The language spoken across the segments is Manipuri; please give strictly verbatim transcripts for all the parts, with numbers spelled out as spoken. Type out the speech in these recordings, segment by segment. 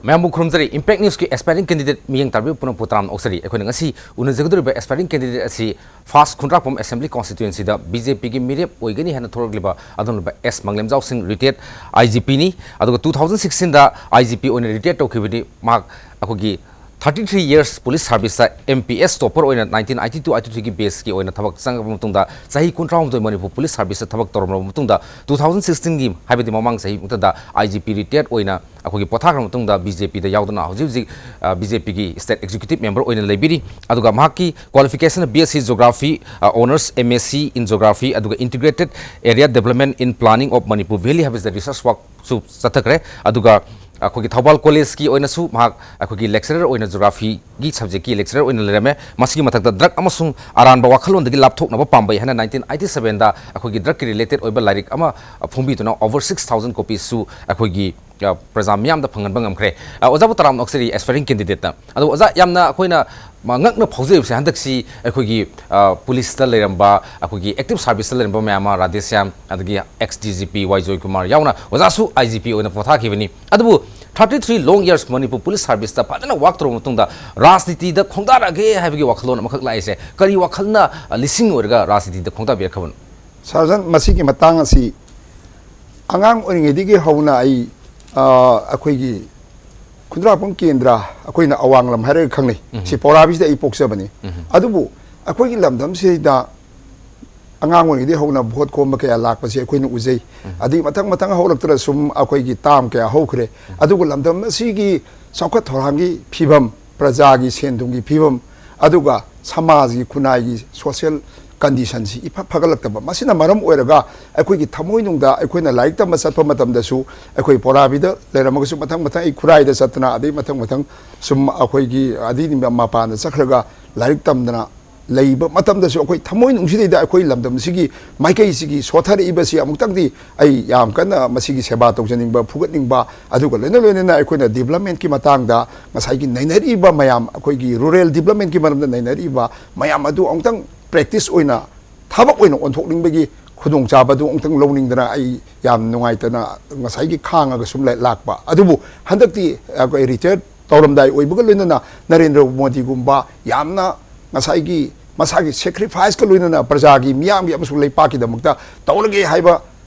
ꯃꯌꯥꯝꯕꯨ ꯈꯨꯔꯨꯝꯖꯔꯤ꯫ Impact Newsꯀꯤ aspiring candidate ꯃꯤꯠꯌꯦꯡ ꯇꯥꯕꯤꯕ ꯄꯨꯝꯅꯃꯛꯄꯨ ꯇꯔꯥꯝꯅ ꯑꯣꯛꯆꯔꯤ꯫ ꯑꯩꯈꯣꯏꯅ ꯉꯁꯤ ꯎꯅꯖꯒꯗꯧꯔꯤꯕ aspiring candidate ꯑꯁꯤ ꯐꯥꯁ ꯈꯨꯟꯗ꯭ꯔꯥꯛꯄꯝ Assembly Constituencyꯗ BJPꯒꯤ ꯃꯤꯔꯦꯞ ꯑꯣꯏꯒꯅꯤ ꯍꯥꯏꯅ ꯊꯣꯔꯛꯂꯤꯕ ꯑꯗꯨꯒꯨꯝꯂꯕ ꯑꯦꯁ ꯃꯪꯂꯦꯝꯖꯥꯎ ꯁꯤꯡ, retired IGPꯅꯤ꯫ ꯑꯗꯨꯒ two thousand sixteenꯗ IGP ꯑꯣꯏꯅ retire ꯇꯧꯈꯤꯕꯅꯤ꯫ ꯃꯍꯥꯛ ꯑꯩꯈꯣꯏꯒꯤ thirty three years police serviceꯇ MPS topper ꯑꯣꯏꯅ nineteen eighty two eighty threeꯒꯤ batchꯀꯤ ꯑꯣꯏꯅ ꯊꯕꯛ ꯆꯪꯉꯕ ꯃꯇꯨꯡꯗ, ꯆꯍꯤ ꯀꯨꯟꯊ꯭ꯔꯥꯍꯨꯝꯗꯣꯏ ꯃꯅꯤꯄꯨꯔ police serviceꯇ ꯊꯕꯛ ꯇꯧꯔꯝꯂꯕ ꯃꯇꯨꯡꯗ, two thousand sixteenꯒꯤ, ꯍꯥꯏꯕꯗꯤ ꯃꯃꯥꯡ ꯆꯍꯤ ꯃꯛꯇꯗ, IGP retire ꯑꯣꯏꯅ ꯑꯩꯈꯣꯏꯒꯤ ꯄꯣꯊꯥꯈ꯭ꯔ ꯃꯇꯨꯡꯗ, BJPꯗ ꯌꯥꯎꯗꯨꯅ ꯍꯧꯖꯤꯛ ꯍꯧꯖꯤꯛ, ꯑ, BJPꯒꯤ state executive member ꯑꯣꯏꯅ ꯂꯩꯕꯤꯔꯤ꯫ ꯑꯗꯨꯒ ꯃꯍꯥꯛꯀꯤ qualification BSc Geography, ꯑ, Honours MSc in Geography, ꯑꯗꯨꯒ Integrated Area Development in Planning of Manipur Valley ꯍꯥꯏꯕꯁꯤꯗ research workꯁꯨ ꯆꯠꯊꯈ꯭ꯔꯦ꯫ ꯑꯗꯨꯒ ꯑꯩꯈꯣꯏꯒꯤ ꯊꯧꯕꯥꯜ Collegeꯀꯤ ꯑꯣꯏꯅꯁꯨ ꯃꯍꯥꯛ ꯑꯩꯈꯣꯏꯒꯤ lecturer ꯑꯣꯏꯅ, Geographyꯒꯤ subjectꯀꯤ lecturer ꯑꯣꯏꯅ ꯂꯩꯔꯝꯃꯦ꯫ ꯃꯁꯤꯒꯤ ꯃꯊꯛꯇ drug ꯑꯃꯁꯨꯡ ꯑꯔꯥꯟꯕ ꯋꯥꯈꯜꯂꯣꯟꯗꯒꯤ ꯂꯥꯞꯊꯣꯛꯅꯕ ꯄꯥꯝꯕꯩ ꯍꯥꯏꯅ nineteen eighty sevenꯗ ꯑꯩꯈꯣꯏꯒꯤ drugꯀꯤ related ꯑꯣꯏꯕ ꯂꯥꯏꯔꯤꯛ ꯑꯃ ꯐꯣꯡꯕꯤꯗꯨꯅ over six thousand copiesꯁꯨ ꯑꯩꯈꯣꯏꯒꯤ, ꯑ, ꯄ꯭ꯔꯖꯥ ꯃꯤꯌꯥꯝꯗ ꯐꯪꯍꯟꯕ ꯉꯝꯈ꯭ꯔꯦ꯫ ꯑ, ꯑꯣꯖꯥꯕꯨ ꯇꯔꯥꯝꯅ ꯑꯣꯛꯆꯔꯤ, aspiring candidateꯇ꯫ ꯑꯗꯣ ꯑꯣꯖꯥ, ꯌꯥꯝꯅ ꯑꯩꯈꯣꯏꯅ ꯃ-, ꯉꯛꯅ ꯐꯥꯎꯖꯔꯤꯕꯁꯦ, ꯍꯟꯗꯛꯁꯤ ꯑꯩꯈꯣꯏꯒꯤ, ꯑ, policeꯇ ꯂꯩꯔꯝꯕ, ꯑꯩꯈꯣꯏꯒꯤ active serviceꯇ ꯂꯩꯔꯝꯕ ꯃꯌꯥꯝ ꯑꯃ, ꯔꯥꯙꯦꯁ꯭ꯌꯥꯝ, ꯑꯗꯒꯤ ex DGP ꯋꯥꯏ ꯖꯣꯏꯀꯨꯃꯥꯔ ꯌꯥꯎꯅ ꯑꯣꯖꯥꯁꯨ IGP ꯑꯣꯏꯅ ꯄꯣꯊꯥꯈꯤꯕꯅꯤ꯫ ꯑꯗꯨꯕꯨ thirty three long years Manipur police serviceꯇ ꯐꯖꯅ work ꯇꯧꯔꯕ ꯃꯇꯨꯡꯗ ꯔꯥꯖꯅꯤꯇꯤꯗ ꯈꯣꯡꯗꯥꯔꯛꯑꯒꯦ ꯍꯥꯏꯕꯒꯤ ꯋꯥꯈꯜꯂꯣꯟ ꯑꯃꯈꯛ ꯂꯥꯛꯏꯁꯦ ꯀꯔꯤ ꯋꯥꯈꯜꯅ, ꯑ, ꯂꯤꯁꯤꯡ ꯑꯣꯏꯔꯒ ꯔꯥꯖꯅꯤꯇꯤꯗ ꯈꯣꯡꯗꯥꯕꯤꯔꯛꯈ꯭ꯔꯕꯅꯣ? ꯁꯥꯔ ꯖꯟ, ꯃꯁꯤꯒꯤ ꯃꯇꯥꯡ ꯑꯁꯤ ꯑꯉꯥꯡ ꯑꯣꯏꯔꯤꯉꯩꯗꯒꯤ ꯍꯧꯅ ꯑꯩ, ꯑ, ꯑꯩꯈꯣꯏꯒꯤ ꯈꯨꯟꯗ꯭ꯔꯥꯛꯄꯝ ꯀꯦꯟꯗ꯭ꯔ, ꯑꯩꯈꯣꯏꯅ ꯑꯋꯥꯡ ꯂꯝ ꯍꯥꯏꯔꯒ ꯈꯪꯅꯩ꯫ ꯎꯝ꯫ ꯁꯤ ꯄꯧꯔꯥꯕꯤꯁꯤꯗ ꯑꯩ ꯄꯣꯛꯆꯕꯅꯤ꯫ ꯎꯝ꯫ ꯑꯗꯨꯕꯨ ꯑꯩꯈꯣꯏꯒꯤ ꯂꯝꯗꯝꯁꯤꯗ ꯑꯉꯥꯡ ꯑꯣꯏꯔꯤꯉꯩꯗꯒꯤ ꯍꯧꯅ ꯚꯣꯠ ꯈꯣꯝꯕ ꯀꯌꯥ ꯂꯥꯛꯄꯁꯦ ꯑꯩꯈꯣꯏꯅ ꯎꯖꯩ꯫ ꯎꯝ꯫ ꯑꯗꯒꯤ ꯃꯊꯪ ꯃꯊꯪ ꯍꯧꯔꯛꯇꯅ ꯁꯨꯝ ꯑꯩꯈꯣꯏꯒꯤ term ꯀꯌꯥ ꯍꯧꯈ꯭ꯔꯦ꯫ ꯎꯝ꯫ ꯑꯗꯨꯕꯨ ꯂꯝꯗꯝ ꯑꯁꯤꯒꯤ ꯆꯥꯎꯈꯠ ꯊꯧꯔꯥꯡꯒꯤ ꯐꯤꯕꯝ, ꯄ꯭ꯔꯖꯥꯒꯤ ꯁꯦꯟ ꯊꯨꯝꯒꯤ ꯐꯤꯕꯝ, ꯑꯗꯨꯒ ꯁꯃꯥꯖꯒꯤ, ꯈꯨꯟꯅꯥꯏꯒꯤ social conditionꯁꯤ ꯏꯐ ꯐꯒꯠꯂꯛꯇꯕ, ꯃꯁꯤꯅ ꯃꯔꯝ ꯑꯣꯏꯔꯒ ꯑꯩꯈꯣꯏꯒꯤ ꯊꯃꯣꯏꯅꯨꯡꯗ, ꯑꯩꯈꯣꯏꯅ ꯂꯥꯏꯔꯤꯛ ꯇꯝꯕ ꯆꯠꯄ ꯃꯇꯝꯗꯁꯨ, ꯑꯩꯈꯣꯏ ꯄꯧꯔꯥꯕꯤꯗ ꯂꯩꯔꯝꯃꯒꯁꯨ, ꯃꯊꯪ ꯃꯊꯪ ꯑꯩ ꯈꯨꯔꯥꯏꯗ ꯆꯠꯇꯅ, ꯑꯗꯩ ꯃꯊꯪ ꯃꯊꯪ ꯁꯨꯝ ꯑꯩꯈꯣꯏꯒꯤ ꯑꯗꯩ ꯃꯄꯥꯟꯗ ꯆꯠꯈ꯭ꯔꯒ ꯂꯥꯏꯔꯤꯛ ꯇꯝꯗꯅ ꯂꯩꯕ ꯃꯇꯝꯗꯁꯨ, ꯑꯩꯈꯣꯏ ꯊꯃꯣꯏꯅꯨꯡꯁꯤꯗꯩꯗ ꯑꯩꯈꯣꯏ ꯂꯝꯗꯝꯁꯤꯒꯤ ꯃꯥꯏꯀꯩꯁꯤꯒꯤ ꯁꯣꯠꯊꯔꯛꯏꯕꯁꯤ ꯑꯃꯨꯛꯇꯪꯗꯤ ꯑꯩ ꯌꯥꯝ ꯀꯟꯅ ꯃꯁꯤꯒꯤ ꯁꯦꯕꯥ ꯇꯧꯖꯅꯤꯡꯕ, ꯐꯨꯒꯠꯅꯤꯡꯕ, ꯑꯗꯨꯒ ꯂꯣꯏꯅ ꯂꯣꯏꯅꯅ ꯑꯩꯈꯣꯏꯅ developmentꯀꯤ ꯃꯇꯥꯡꯗ ꯉꯁꯥꯏꯒꯤ ꯅꯩꯅꯔꯤꯕ ꯃꯌꯥꯝ, ꯑꯩꯈꯣꯏꯒꯤ rural developmentꯀꯤ ꯃꯔꯝꯗ ꯅꯩꯅꯔꯤꯕ ꯃꯌꯥꯝ ꯑꯗꯨ ꯑꯃꯨꯛꯇꯪ practice ꯑꯣꯏꯅ, ꯊꯕꯛ ꯑꯣꯏꯅ ꯑꯣꯟꯊꯣꯛꯅꯤꯡꯕꯒꯤ ꯈꯨꯗꯣꯡꯆꯥꯕꯗꯨ ꯑꯃꯨꯛꯇꯪ ꯂꯧꯅꯤꯡꯗꯅ ꯑꯩ ꯌꯥꯝ ꯅꯨꯡꯉꯥꯏꯇꯅ ꯉꯁꯥꯏꯒꯤ ꯈꯥꯡꯉꯒ ꯁꯨꯝ ꯂꯩ- ꯂꯥꯛꯄ꯫ ꯑꯗꯨꯕꯨ ꯍꯟꯗꯛꯇꯤ ꯑꯩꯈꯣꯏ ꯔꯤꯇꯥꯌꯔ ꯇꯧꯔꯝꯗꯥꯏ ꯑꯣꯏꯕꯒ ꯂꯣꯏꯅꯅ ꯅꯔꯦꯟꯗ꯭ꯔ ꯃꯣꯗꯤꯒꯨꯝꯕ ꯌꯥꯝꯅ ꯉꯁꯥꯏꯒꯤ ꯃꯁꯥꯒꯤ ꯁꯦꯀ꯭ꯔꯤꯐꯥꯏꯁꯀ ꯂꯣꯏꯅꯅ ꯄ꯭ꯔꯖꯥꯒꯤ, ꯃꯤꯌꯥꯝꯒꯤ ꯑꯃꯁꯨꯡ ꯂꯩꯄꯥꯛꯀꯤꯗꯃꯛꯇ ꯇꯧꯔꯒꯦ ꯍꯥꯏꯕ,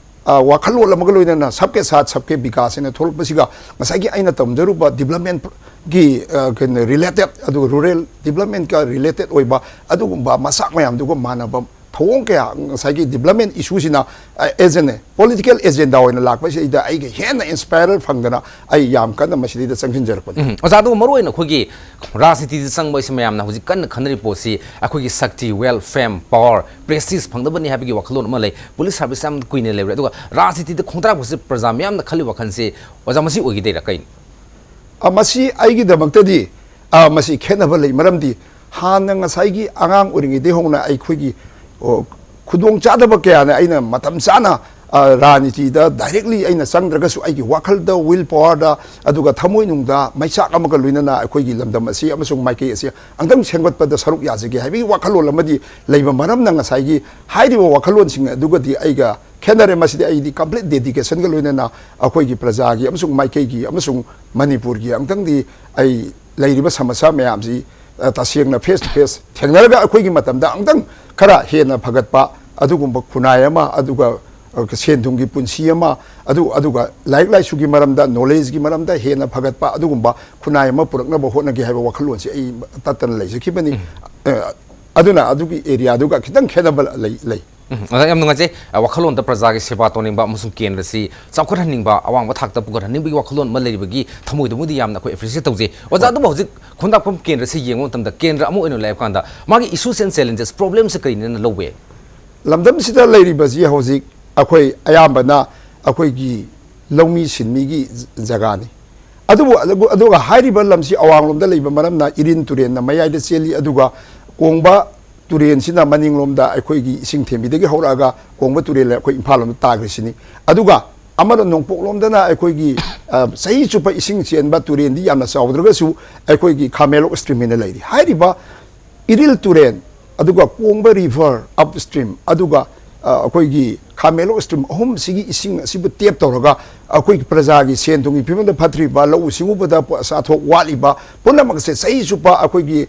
ꯑ, ꯋꯥꯈꯜꯂꯣꯟ ꯑꯃꯒ ꯂꯣꯏꯅꯅ ꯁꯕꯀꯦ ꯁꯥꯊ ꯁꯕꯀꯦ ꯕꯤꯀꯥꯁ ꯍꯥꯏꯅ ꯊꯣꯛꯂꯛꯄꯁꯤꯒ ꯉꯁꯥꯏꯒꯤ ꯑꯩꯅ ꯇꯝꯖꯔꯨꯕ ꯗꯤꯕ꯭ꯂꯞꯃꯦꯟꯒꯤ, ꯑ, ꯀꯩꯅꯣ, ꯔꯤꯂꯦꯇꯦꯠ, ꯑꯗꯨꯒ ꯔꯨꯔꯦꯜ ꯗꯤꯕ꯭ꯂꯞꯃꯦꯟꯒ ꯔꯤꯂꯦꯇꯦꯠ ꯑꯣꯏꯕ ꯑꯗꯨꯒꯨꯝꯕ ꯃꯆꯥꯛ ꯃꯌꯥꯝꯗꯨꯒ ꯃꯥꯟꯅꯕ ꯊꯧꯑꯣꯡ ꯀꯌꯥ, ꯉꯁꯥꯏꯒꯤ ꯗꯤꯕ꯭ꯂꯞꯃꯦꯟ ꯏꯁꯨꯁꯤꯅ, ꯑ, ꯑꯦꯖꯦꯟ ꯄꯣꯂꯤꯇꯤꯀꯦꯜ ꯑꯦꯖꯦꯟꯗꯥ ꯑꯣꯏꯅ ꯂꯥꯛꯄꯁꯤꯗꯩꯗ ꯑꯩꯒ ꯍꯦꯟꯅ ꯏꯟꯁꯄꯥꯌꯔ ꯐꯪꯗꯅ ꯑꯩ ꯌꯥꯝ ꯀꯟꯅ ꯃꯁꯤꯗꯩꯗ ꯆꯪꯁꯤꯟꯖꯔꯛꯄꯅꯤ꯫ ꯎꯝ, ꯑꯣꯖꯥ, ꯑꯗꯨꯒ ꯃꯔꯨ ꯑꯣꯏꯅ ꯑꯩꯈꯣꯏꯒꯤ ꯔꯥꯖꯅꯤꯇꯤꯗ ꯆꯪꯕ ꯑꯁꯤ ꯃꯌꯥꯝꯅ ꯍꯧꯖꯤꯛ ꯀꯟꯅ ꯈꯟꯅꯔꯤꯕ ꯄꯣꯠꯁꯤ ꯑꯩꯈꯣꯏꯒꯤ ꯁꯛꯇꯤ, ꯋꯦꯜ, ꯐꯦꯝ, ꯄꯋꯥꯔ, ꯄ꯭ꯔꯦꯁꯇꯤꯖ ꯐꯪꯅꯕꯅꯤ ꯍꯥꯏꯕꯒꯤ ꯋꯥꯈꯜꯂꯣꯟ ꯑꯃ ꯂꯩ꯫ ꯄꯨꯂꯤꯁ ꯁꯥꯔꯚꯤꯁ ꯌꯥꯝ ꯀꯨꯏꯅ ꯂꯩꯔꯨꯔꯦ, ꯑꯗꯨꯒ ꯔꯥꯖꯅꯤꯇꯤꯗ ꯈꯣꯡꯗꯥꯔꯛꯄꯁꯤ ꯄ꯭ꯔꯖꯥ ꯃꯤꯌꯥꯝꯅ ꯈꯜꯂꯤꯕ ꯋꯥꯈꯜꯁꯤ, ꯑꯣꯖꯥ, ꯃꯁꯤ ꯑꯣꯏꯈꯤꯗꯣꯏꯔꯥ ꯀꯩꯅꯣ? ꯑ, ꯃꯁꯤ ꯑꯩꯒꯤꯗꯃꯛꯇꯗꯤ, ꯑ, ꯃꯁꯤ ꯈꯦꯠꯅꯕ ꯂꯩ꯫ ꯃꯔꯝꯗꯤ ꯍꯥꯟꯅ ꯉꯁꯥꯏꯒꯤ ꯑꯉꯥꯡ ꯑꯣꯏꯔꯤꯉꯩꯗꯒꯤ ꯍꯧꯅ ꯑꯩꯈꯣꯏꯒꯤ, ꯑꯣ, ꯈꯨꯗꯣꯡ ꯆꯥꯗꯕ ꯀꯌꯥꯅ ꯑꯩꯅ ꯃꯇꯝ ꯆꯥꯅ, ꯑ, ꯔꯥꯖꯅꯤꯇꯤꯗ ꯗꯥꯏꯔꯦꯛꯂꯤ ꯑꯩꯅ ꯆꯪꯗ꯭ꯔꯒꯁꯨ ꯑꯩꯒꯤ ꯋꯥꯈꯜꯗ, ꯋꯤꯜ ꯄꯋꯥꯔꯗ, ꯑꯗꯨꯒ ꯊꯃꯣꯏꯅꯨꯡꯗ ꯃꯩꯆꯥꯛ ꯑꯃꯒ ꯂꯣꯏꯅꯅ ꯑꯩꯈꯣꯏꯒꯤ ꯂꯝꯗꯝ ꯑꯁꯤ ꯑꯃꯁꯨꯡ ꯃꯥꯏꯀꯩ ꯑꯁꯤ ꯑꯃꯨꯛꯇꯪ ꯁꯦꯝꯒꯠꯄꯗ ꯁꯔꯨꯛ ꯌꯥꯖꯒꯦ ꯍꯥꯏꯕꯒꯤ ꯋꯥꯈꯜꯂꯣꯟ ꯑꯃꯗꯤ ꯂꯩꯕ ꯃꯔꯝꯅ ꯉꯁꯥꯏꯒꯤ ꯍꯥꯏꯔꯤꯕ ꯋꯥꯈꯜꯂꯣꯟꯁꯤꯡ ꯑꯗꯨꯒꯗꯤ ꯑꯩꯒ ꯈꯦꯠꯅꯔꯦ꯫ ꯃꯁꯤꯗꯤ ꯑꯩꯗꯤ ꯀꯝꯄ꯭ꯂꯤꯠ ꯗꯦꯗꯤꯀꯦꯁꯟꯒ ꯂꯣꯏꯅꯅ ꯑꯩꯈꯣꯏꯒꯤ ꯄ꯭ꯔꯖꯥꯒꯤ ꯑꯃꯁꯨꯡ ꯃꯥꯏꯀꯩꯒꯤ ꯑꯃꯁꯨꯡ ꯃꯅꯤꯄꯨꯔꯒꯤ ꯑꯃꯨꯛꯇꯪꯗꯤ ꯑꯩ ꯂꯩꯔꯤꯕ ꯁꯃꯁ꯭ꯌꯥ ꯃꯌꯥꯝꯁꯤ, ꯑ, ꯇꯁꯦꯡꯅ ꯐꯦꯁ ꯇꯨ ꯐꯦꯁ ꯊꯦꯡꯅꯔꯒ ꯑꯩꯈꯣꯏꯒꯤ ꯃꯇꯝꯗ ꯑꯃꯨꯛꯇꯪ ꯈꯔ ꯍꯦꯟꯅ ꯐꯒꯠꯄ ꯑꯗꯨꯒꯨꯝꯕ ꯈꯨꯟꯅꯥꯏ ꯑꯃ, ꯑꯗꯨꯒ, ꯑ, ꯁꯦꯟ ꯊꯨꯝꯒꯤ ꯄꯨꯟꯁꯤ ꯑꯃ, ꯑꯗꯨ, ꯑꯗꯨꯒ ꯂꯥꯏꯔꯤꯛ ꯂꯥꯏꯁꯨꯒꯤ ꯃꯔꯝꯗ, ꯅꯣꯂꯦꯖꯀꯤ ꯃꯔꯝꯗ ꯍꯦꯟꯅ ꯐꯒꯠꯄ ꯑꯗꯨꯒꯨꯝꯕ ꯈꯨꯟꯅꯥꯏ ꯑꯃ ꯄꯨꯔꯛꯅꯕ ꯍꯣꯠꯅꯒꯦ ꯍꯥꯏꯕ ꯋꯥꯈꯜꯂꯣꯟꯁꯤ ꯑꯩ ꯇꯠꯇꯅ ꯂꯩꯖꯈꯤꯕꯅꯤ꯫ ꯎꯝ꯫ ꯑ, ꯑꯗꯨꯅ ꯑꯗꯨꯒꯤ ꯑꯦꯔꯤꯌꯥꯗꯨꯒ ꯈꯤꯇꯪ ꯈꯦꯠꯅꯕ ꯂꯩ, ꯂꯩ꯫ ꯎꯝ, ꯑꯣꯖꯥ, ꯌꯥꯝ ꯅꯨꯡꯉꯥꯏꯖꯩ꯫ ꯑ, ꯋꯥꯈꯜꯂꯣꯟꯗ ꯄ꯭ꯔꯖꯥꯒꯤ ꯁꯦꯕꯥ ꯇꯧꯅꯤꯡꯕ ꯑꯃꯁꯨꯡ ꯀꯦꯟꯗ꯭ꯔꯁꯤ ꯆꯥꯎꯈꯠꯍꯟꯅꯤꯡꯕ, ꯑꯋꯥꯡꯕ ꯊꯥꯛꯇ ꯄꯨꯈꯠꯍꯟꯅꯤꯡꯕꯒꯤ ꯋꯥꯈꯜꯂꯣꯟ ꯑꯃ ꯂꯩꯔꯤꯕꯒꯤ ꯊꯃꯣꯏꯗꯨꯃꯗꯤ ꯌꯥꯝꯅ ꯑꯩꯈꯣꯏ ꯑꯦꯄ꯭ꯔꯤꯁꯤꯌꯦꯠ ꯇꯧꯖꯩ꯫ ꯑꯣꯖꯥ, ꯍꯣꯏ꯫ ꯑꯗꯨꯕꯨ ꯍꯧꯖꯤꯛ ꯈꯣꯡꯗꯥꯛꯐꯝ ꯀꯦꯟꯗ꯭ꯔꯁꯤ ꯌꯦꯡꯕ ꯃꯇꯝꯗ ꯀꯦꯟꯗ꯭ꯔ ꯑꯃ ꯑꯣꯏꯅ ꯂꯩꯕ ꯀꯥꯟꯗ ꯃꯥꯒꯤ issues and challenges, problemꯁꯦ ꯀꯔꯤꯅꯦꯅ ꯂꯧꯕ ꯌꯥꯏ? ꯂꯝꯗꯝꯁꯤꯗ ꯂꯩꯔꯤꯕꯁꯤ ꯍꯧꯖꯤꯛ ꯑꯩꯈꯣꯏ ꯑꯌꯥꯝꯕꯅ ꯑꯩꯈꯣꯏꯒꯤ ꯂꯧꯃꯤ ꯁꯤꯟꯃꯤꯒꯤ ꯖꯒꯥꯅꯤ꯫ ꯑꯗꯨꯕꯨ, ꯑꯗꯨꯒ ꯍꯥꯏꯔꯤꯕ ꯂꯝꯁꯤ ꯑꯋꯥꯡꯂꯣꯝꯗ ꯂꯩꯕ ꯃꯔꯝꯅ ꯏꯔꯤꯜ ꯇꯨꯔꯦꯜꯅ ꯃꯌꯥꯏꯗ ꯆꯦꯜꯂꯤ, ꯑꯗꯨꯒ ꯀꯣꯡꯕ ꯇꯨꯔꯦꯜꯁꯤꯅ ꯃꯅꯤꯡꯂꯣꯝꯗ ꯑꯩꯈꯣꯏꯒꯤ ꯏꯁꯤꯡ ꯊꯦꯝꯕꯤꯗꯒꯤ ꯍꯧꯔꯛꯑꯒ ꯀꯣꯡꯕ ꯇꯨꯔꯦꯜ ꯑꯩꯈꯣꯏ ꯏꯝꯐꯥꯜ ꯂꯣꯝꯗ ꯇꯥꯈ꯭ꯔꯤꯁꯤꯅꯤ꯫ ꯑꯗꯨꯒ ꯑꯃꯅ ꯅꯣꯡꯄꯣꯛꯂꯣꯝꯗꯅ ꯑꯩꯈꯣꯏꯒꯤ, ꯑ, ꯆꯍꯤ ꯆꯨꯞꯄ ꯏꯁꯤꯡ ꯆꯦꯟꯕ ꯇꯨꯔꯦꯜꯗꯤ ꯌꯥꯝꯅ ꯆꯥꯎꯗ꯭ꯔꯒꯁꯨ ꯑꯩꯈꯣꯏꯒꯤ ꯈꯥꯃꯦꯟꯂꯣꯛ stream ꯍꯥꯏꯅ ꯂꯩꯔꯤ꯫ ꯍꯥꯏꯔꯤꯕ ꯏꯔꯤꯜ ꯇꯨꯔꯦꯜ, ꯑꯗꯨꯒ ꯀꯣꯡꯕ river upstream, ꯑꯗꯨꯒ, ꯑ, ꯑꯩꯈꯣꯏꯒꯤ ꯈꯥꯃꯦꯟꯂꯣꯛ stream ꯑꯍꯨꯝꯁꯤꯒꯤ ꯏꯁꯤꯡ ꯑꯁꯤꯕꯨ tap ꯇꯧꯔꯒ ꯑꯩꯈꯣꯏꯒꯤ ꯄ꯭ꯔꯖꯥꯒꯤ ꯁꯦꯟ ꯊꯨꯝꯒꯤ ꯐꯤꯕꯝꯗ ꯐꯠꯇ꯭ꯔꯤꯕ, ꯂꯧꯎ ꯁꯤꯡꯎꯕꯗ ꯄꯣ-, ꯆꯥꯊꯣꯛ ꯋꯥꯠꯂꯤꯕ ꯄꯨꯝꯅꯃꯛꯁꯦ ꯆꯍꯤ ꯆꯨꯞꯄ ꯑꯩꯈꯣꯏꯒꯤ,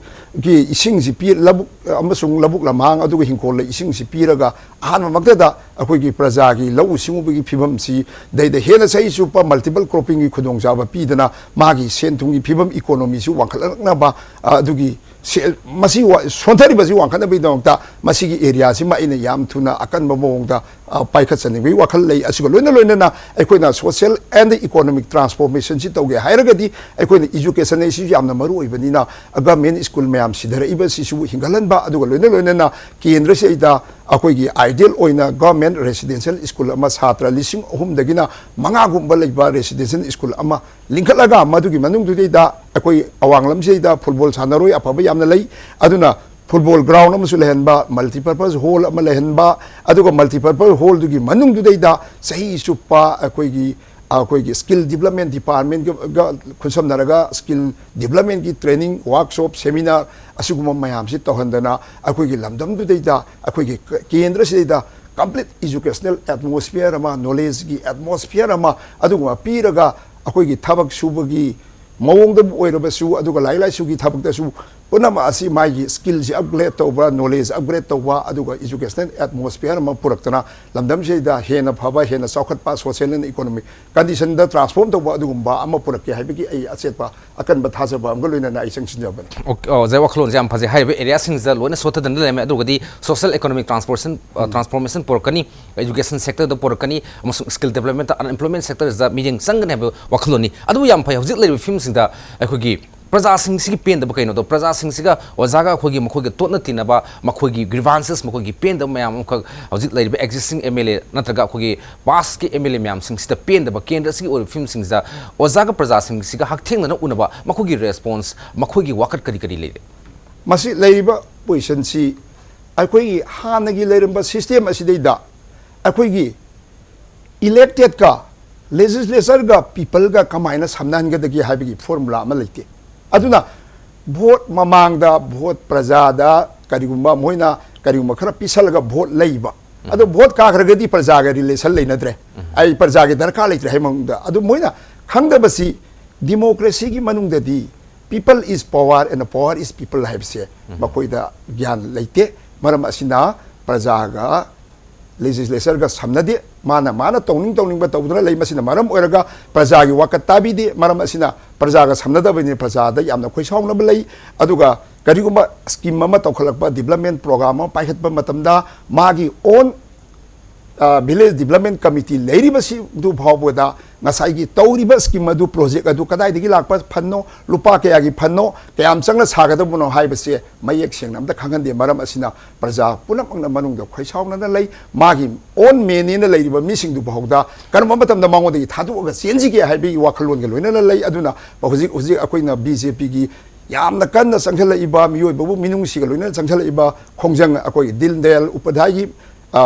ꯒꯤ ꯏꯁꯤꯡꯁꯤ ꯄꯤ-, ꯂꯧꯕꯨꯛ ꯑꯃꯁꯨꯡ ꯂꯧꯕꯨꯛ ꯂꯝꯍꯥꯡ ꯑꯗꯨꯒ ꯏꯪꯈꯣꯜꯗ ꯏꯁꯤꯡꯁꯤ ꯄꯤꯔꯒ ꯑꯍꯥꯟꯕꯃꯛꯇꯗ ꯑꯩꯈꯣꯏꯒꯤ ꯄ꯭ꯔꯖꯥꯒꯤ ꯂꯧꯎ ꯁꯤꯡꯎꯕꯒꯤ ꯐꯤꯕꯝꯁꯤꯗꯩꯗ ꯍꯦꯟꯅ ꯆꯍꯤ ꯆꯨꯞꯄ multiple croppingꯒꯤ ꯈꯨꯗꯣꯡꯆꯥꯕ ꯄꯤꯗꯅ ꯃꯥꯒꯤ ꯁꯦꯟ ꯊꯨꯝꯒꯤ ꯐꯤꯕꯝ, economyꯁꯤ ꯋꯥꯡꯈꯠꯂꯛꯅꯕ, ꯑ, ꯑꯗꯨꯒꯤ ꯁꯦ-, ꯃꯁꯤ ꯋꯥ-, ꯁꯣꯟꯊꯔꯤꯕꯁꯤ ꯋꯥꯡꯈꯠꯅꯕꯒꯤꯗꯃꯛꯇ ꯃꯁꯤꯒꯤ areaꯁꯤꯃ ꯑꯩꯅ ꯌꯥꯝ ꯊꯨꯅ ꯑꯀꯟꯕ ꯃꯑꯣꯡꯗ, ꯑ, ꯄꯥꯏꯈꯠꯆꯅꯤꯡꯕꯒꯤ ꯋꯥꯈꯜ ꯂꯩ꯫ ꯑꯁꯤꯒ ꯂꯣꯏꯅ ꯂꯣꯏꯅꯅ ꯑꯩꯈꯣꯏꯅ social and economic transformationꯁꯤ ꯇꯧꯒꯦ ꯍꯥꯏꯔꯒꯗꯤ ꯑꯩꯈꯣꯏꯅ education ꯑꯁꯤꯁꯨ ꯌꯥꯝꯅ ꯃꯔꯨ ꯑꯣꯏꯕꯅꯤꯅ government school ꯃꯌꯥꯝ ꯁꯤꯊꯔꯛꯏꯕꯁꯤꯁꯨ ꯍꯤꯡꯒꯠꯍꯟꯕ, ꯑꯗꯨꯒ ꯂꯣꯏꯅ ꯂꯣꯏꯅꯅ ꯀꯦꯟꯗ꯭ꯔꯁꯤꯗꯩꯗ ꯑꯩꯈꯣꯏꯒꯤ ideal ꯑꯣꯏꯅ government residential school ꯑꯃ ꯁꯥꯇ꯭ꯔ ꯂꯤꯁꯤꯡ ꯑꯍꯨꯝꯗꯒꯤꯅ ꯃꯉꯥꯒꯨꯝꯕ ꯂꯩꯕ residential school ꯑꯃ ꯂꯤꯡꯈꯠꯂꯒ ꯃꯗꯨꯒꯤ ꯃꯅꯨꯡꯗꯨꯗꯩꯗ ꯑꯩꯈꯣꯏ ꯑꯋꯥꯡ ꯂꯝꯁꯤꯗꯩꯗ football ꯁꯥꯟꯅꯔꯣꯏ ꯑꯐꯕ ꯌꯥꯝꯅ ꯂꯩ꯫ ꯑꯗꯨꯅ football ground ꯑꯃꯁꯨ ꯂꯩꯍꯟꯕ, multipurpose hall ꯑꯃ ꯂꯩꯍꯟꯕ, ꯑꯗꯨꯒ multipurpose hallꯗꯨꯒꯤ ꯃꯅꯨꯡꯗꯨꯗꯩꯗ ꯆꯍꯤ ꯆꯨꯞꯄ ꯑꯩꯈꯣꯏꯒꯤ, ꯑꯩꯈꯣꯏꯒꯤ skill development departmentꯒ ꯈꯨꯠꯁꯝꯅꯔꯒ skill developmentꯀꯤ training, workshop, seminar ꯑꯁꯤꯒꯨꯝꯕ ꯃꯌꯥꯝꯁꯤ ꯇꯧꯍꯟꯗꯅ ꯑꯩꯈꯣꯏꯒꯤ ꯂꯝꯗꯝꯗꯨꯗꯩꯗ, ꯑꯩꯈꯣꯏꯒꯤ ꯀꯦꯟꯗ꯭ꯔꯁꯤꯗꯩꯗ complete educational atmosphere ꯑꯃ, knowledgeꯀꯤ atmosphere ꯑꯃ ꯑꯗꯨꯒꯨꯝꯕ ꯄꯤꯔꯒ ꯑꯩꯈꯣꯏꯒꯤ ꯊꯕꯛ ꯁꯨꯕꯒꯤ ꯃꯑꯣꯡꯗꯕꯨ ꯑꯣꯏꯔꯕꯁꯨ, ꯑꯗꯨꯒ ꯂꯥꯏꯔꯤꯛ ꯂꯥꯏꯁꯨꯒꯤ ꯊꯕꯛꯇꯁꯨ ꯄꯨꯝꯅꯃꯛ ꯑꯁꯤ ꯃꯥꯒꯤ skillꯁꯤ upgrade ꯇꯧꯕ, knowledge upgrade ꯇꯧꯕ, ꯑꯗꯨꯒ educational atmosphere ꯑꯃ ꯄꯨꯔꯛꯇꯅ ꯂꯝꯗꯝꯁꯤꯗ ꯍꯦꯟꯅ ꯐꯕ, ꯍꯦꯟꯅ ꯆꯥꯎꯈꯠꯄ, social and economic conditionꯗ transform ꯇꯧꯕ ꯑꯗꯨꯒꯨꯝꯕ ꯑꯃ ꯄꯨꯔꯛꯀꯦ ꯍꯥꯏꯕꯒꯤ ꯑꯩ ꯑꯆꯦꯠꯄ ꯑꯀꯟꯕ ꯊꯥꯖꯕ ꯑꯃꯒ ꯂꯣꯏꯅꯅ ꯑꯩ ꯆꯪꯁꯤꯟꯖꯕꯅꯤ꯫ ꯑꯣꯀꯦ, ꯑꯣ, ꯑꯣꯖꯥ, ꯋꯥꯈꯜꯂꯣꯟꯁꯦ ꯌꯥꯝ ꯐꯖꯩ꯫ ꯍꯥꯏꯔꯤꯕ areaꯁꯤꯡꯁꯤꯗ ꯂꯣꯏꯅ ꯁꯣꯠꯊꯗꯅ ꯂꯩꯔꯝꯃꯦ, ꯑꯗꯨꯒꯗꯤ social economic transformation, ꯑ, transformation ꯄꯨꯔꯛꯀꯅꯤ, education sectorꯗ ꯄꯨꯔꯛꯀꯅꯤ, ꯑꯃꯁꯨꯡ skill developmentꯇ, unemployment sectorꯗ ꯃꯤꯠꯌꯦꯡ ꯆꯪꯒꯅꯤ ꯍꯥꯏꯕ ꯋꯥꯈꯜꯂꯣꯟꯅꯤ꯫ ꯑꯗꯨꯕꯨ ꯌꯥꯝ ꯐꯩ, ꯍꯧꯖꯤꯛ ꯂꯩꯔꯤꯕ ꯐꯤꯕꯝꯁꯤꯡꯗ ꯑꯩꯈꯣꯏꯒꯤ ꯄ꯭ꯔꯖꯥꯁꯤꯡꯁꯤꯒꯤ ꯄꯦꯟꯗꯕ ꯀꯩꯅꯣꯗꯣ, ꯄ꯭ꯔꯖꯥꯁꯤꯡꯁꯤꯒ ꯑꯣꯖꯥꯒ ꯑꯩꯈꯣꯏꯒꯤ ꯃꯈꯣꯏꯒ ꯇꯣꯠꯅ ꯇꯤꯟꯅꯕ, ꯃꯈꯣꯏꯒꯤ grievances, ꯃꯈꯣꯏꯒꯤ ꯄꯦꯟꯗꯕ ꯃꯌꯥꯝ ꯑꯃꯈꯛ ꯍꯧꯖꯤꯛ ꯂꯩꯔꯤꯕ existing MLA ꯅꯠꯇ꯭ꯔꯒ ꯑꯩꯈꯣꯏꯒꯤ pastꯀꯤ MLA ꯃꯌꯥꯝꯁꯤꯡꯁꯤꯗ ꯄꯦꯟꯗꯕ, ꯀꯦꯟꯗ꯭ꯔ ꯑꯁꯤꯒꯤ ꯑꯣꯏꯕ ꯐꯤꯕꯝꯁꯤꯡꯁꯤꯗ ꯑꯣꯖꯥꯒ ꯄ꯭ꯔꯖꯥꯁꯤꯡꯁꯤꯒ ꯍꯛꯊꯦꯡꯅꯅ ꯎꯅꯕ ꯃꯈꯣꯏꯒꯤ response, ꯃꯈꯣꯏꯒꯤ ꯋꯥꯀꯠ ꯀꯔꯤ ꯀꯔꯤ ꯂꯩꯔꯦ? ꯃꯁꯤ ꯂꯩꯔꯤꯕ positionꯁꯤ ꯑꯩꯈꯣꯏꯒꯤ ꯍꯥꯟꯅꯒꯤ ꯂꯩꯔꯝꯕ system ꯑꯁꯤꯗꯩꯗ ꯑꯩꯈꯣꯏꯒꯤ electedꯀ legislatureꯒ peopleꯒ ꯀꯃꯥꯏꯅ ꯁꯝꯅꯍꯟꯒꯗꯒꯦ ꯍꯥꯏꯕꯒꯤ formula ꯑꯃ ꯂꯩꯇꯦ꯫ ꯑꯗꯨꯅ vote ꯃꯃꯥꯡꯗ vote ꯄ꯭ꯔꯖꯥꯗ ꯀꯔꯤꯒꯨꯝꯕ ꯃꯣꯏꯅ ꯀꯔꯤꯒꯨꯝꯕ ꯈꯔ ꯄꯤꯁꯜꯂꯒ vote ꯂꯩꯕ, ꯑꯗꯣ ꯚꯣꯠ ꯀꯥꯈ꯭ꯔꯒꯗꯤ ꯄ꯭ꯔꯖꯥꯒ ꯔꯤꯂꯦꯁꯟ ꯂꯩꯅꯗ꯭ꯔꯦ, ꯑꯩ ꯄ꯭ꯔꯖꯥꯒꯤ ꯗꯔꯀꯥꯔ ꯂꯩꯇ꯭ꯔꯦ ꯍꯥꯏꯕ ꯃꯑꯣꯡꯗ꯫ ꯑꯗꯨ ꯃꯣꯏꯅ ꯈꯪꯗꯕꯁꯤ, ꯗꯤꯃꯣꯀ꯭ꯔꯦꯁꯤꯒꯤ ꯃꯅꯨꯡꯗꯗꯤ people is power and power is people ꯍꯥꯏꯕꯁꯦ ꯃꯈꯣꯏꯗ ꯒ꯭ꯌꯥꯟ ꯂꯩꯇꯦ꯫ ꯃꯔꯝ ꯑꯁꯤꯅ ꯄ꯭ꯔꯖꯥꯒ ꯂꯦꯖꯤꯁꯂꯦꯆꯔꯒ ꯁꯝꯅꯗꯦ꯫ ꯃꯥꯅ ꯃꯥꯅ ꯇꯧꯅꯤꯡ ꯇꯧꯅꯤꯡꯕ ꯇꯧꯗꯨꯅ ꯂꯩ꯫ ꯃꯁꯤꯅ ꯃꯔꯝ ꯑꯣꯏꯔꯒ ꯄ꯭ꯔꯖꯥꯒꯤ ꯋꯥꯀꯠ ꯇꯥꯕꯤꯗꯦ꯫ ꯃꯔꯝ ꯑꯁꯤꯅ ꯄ꯭ꯔꯖꯥꯒ ꯁꯝꯅꯗꯕꯅꯤꯅ ꯄ꯭ꯔꯖꯥꯗ ꯌꯥꯝꯅ ꯈꯣꯏꯁꯥꯎꯅꯕ ꯂꯩ꯫ ꯑꯗꯨꯒ ꯀꯔꯤꯒꯨꯝꯕ ꯁ꯭ꯀꯤꯝ ꯑꯃ ꯇꯧꯈꯠꯂꯛꯄ, ꯗꯤꯕ꯭ꯂꯞꯃꯦꯟ ꯄ꯭ꯔꯣꯒ꯭ꯔꯥꯝ ꯑꯃ ꯄꯥꯏꯈꯠꯄ ꯃꯇꯝꯗ ꯃꯥꯒꯤ ꯑꯣꯟ ꯚꯤꯂꯦꯖ ꯗꯤꯕ꯭ꯂꯞꯃꯦꯟ ꯀꯃꯤꯇꯤ ꯂꯩꯔꯤꯕꯁꯤꯗꯨ ꯐꯥꯎꯕꯗ ꯉꯁꯥꯏꯒꯤ ꯇꯧꯔꯤꯕ ꯁ꯭ꯀꯤꯝ ꯑꯗꯨ, ꯄ꯭ꯔꯣꯖꯦꯛ ꯑꯗꯨ ꯀꯗꯥꯏꯗꯒꯤ ꯂꯥꯛꯄ ꯐꯟꯅꯣ, ꯂꯨꯄꯥ ꯀꯌꯥꯒꯤ ꯐꯟꯅꯣ, ꯀꯌꯥꯝ ꯆꯪꯅ ꯁꯥꯒꯗꯕꯅꯣ ꯍꯥꯏꯕꯁꯦ ꯃꯌꯦꯛ ꯁꯦꯡꯅ ꯑꯝꯇ ꯈꯪꯍꯟꯗꯦ꯫ ꯃꯔꯝ ꯑꯁꯤꯅ ꯄ꯭ꯔꯖꯥ ꯄꯨꯝꯅꯃꯛꯅ ꯃꯅꯨꯡꯗ ꯈꯣꯏꯁꯥꯎꯅꯅ ꯂꯩ꯫ ꯃꯥꯒꯤ ꯑꯣꯟ ꯃꯦꯟꯅꯦꯅ ꯂꯩꯔꯤꯕ ꯃꯤꯁꯤꯡꯗꯨ ꯐꯥꯎꯗ ꯀꯔꯝꯕ ꯃꯇꯝꯗ ꯃꯉꯣꯟꯗꯒꯤ ꯊꯥꯗꯣꯛꯑꯒ ꯆꯦꯟꯁꯤꯒꯦ ꯍꯥꯏꯕꯒꯤ ꯋꯥꯈꯜꯂꯣꯟꯒ ꯂꯣꯏꯅꯅ ꯂꯩ꯫ ꯑꯗꯨꯅ ꯍꯧꯖꯤꯛ ꯍꯧꯖꯤꯛ ꯑꯩꯈꯣꯏꯅ ꯕꯤ ꯖꯦ ꯄꯤꯒꯤ ꯌꯥꯝꯅ ꯀꯟꯅ ꯆꯪꯁꯤꯜꯂꯛꯏꯕ, ꯃꯤꯑꯣꯏꯕꯕꯨ ꯃꯤꯅꯨꯡꯁꯤꯒ ꯂꯣꯏꯅꯅ ꯆꯪꯁꯤꯜꯂꯛꯏꯕ ꯈꯣꯡꯖꯪ, ꯑꯩꯈꯣꯏ ꯗꯤꯟ Dayal ꯎꯄꯥꯙ꯭ꯌꯥꯌꯒꯤ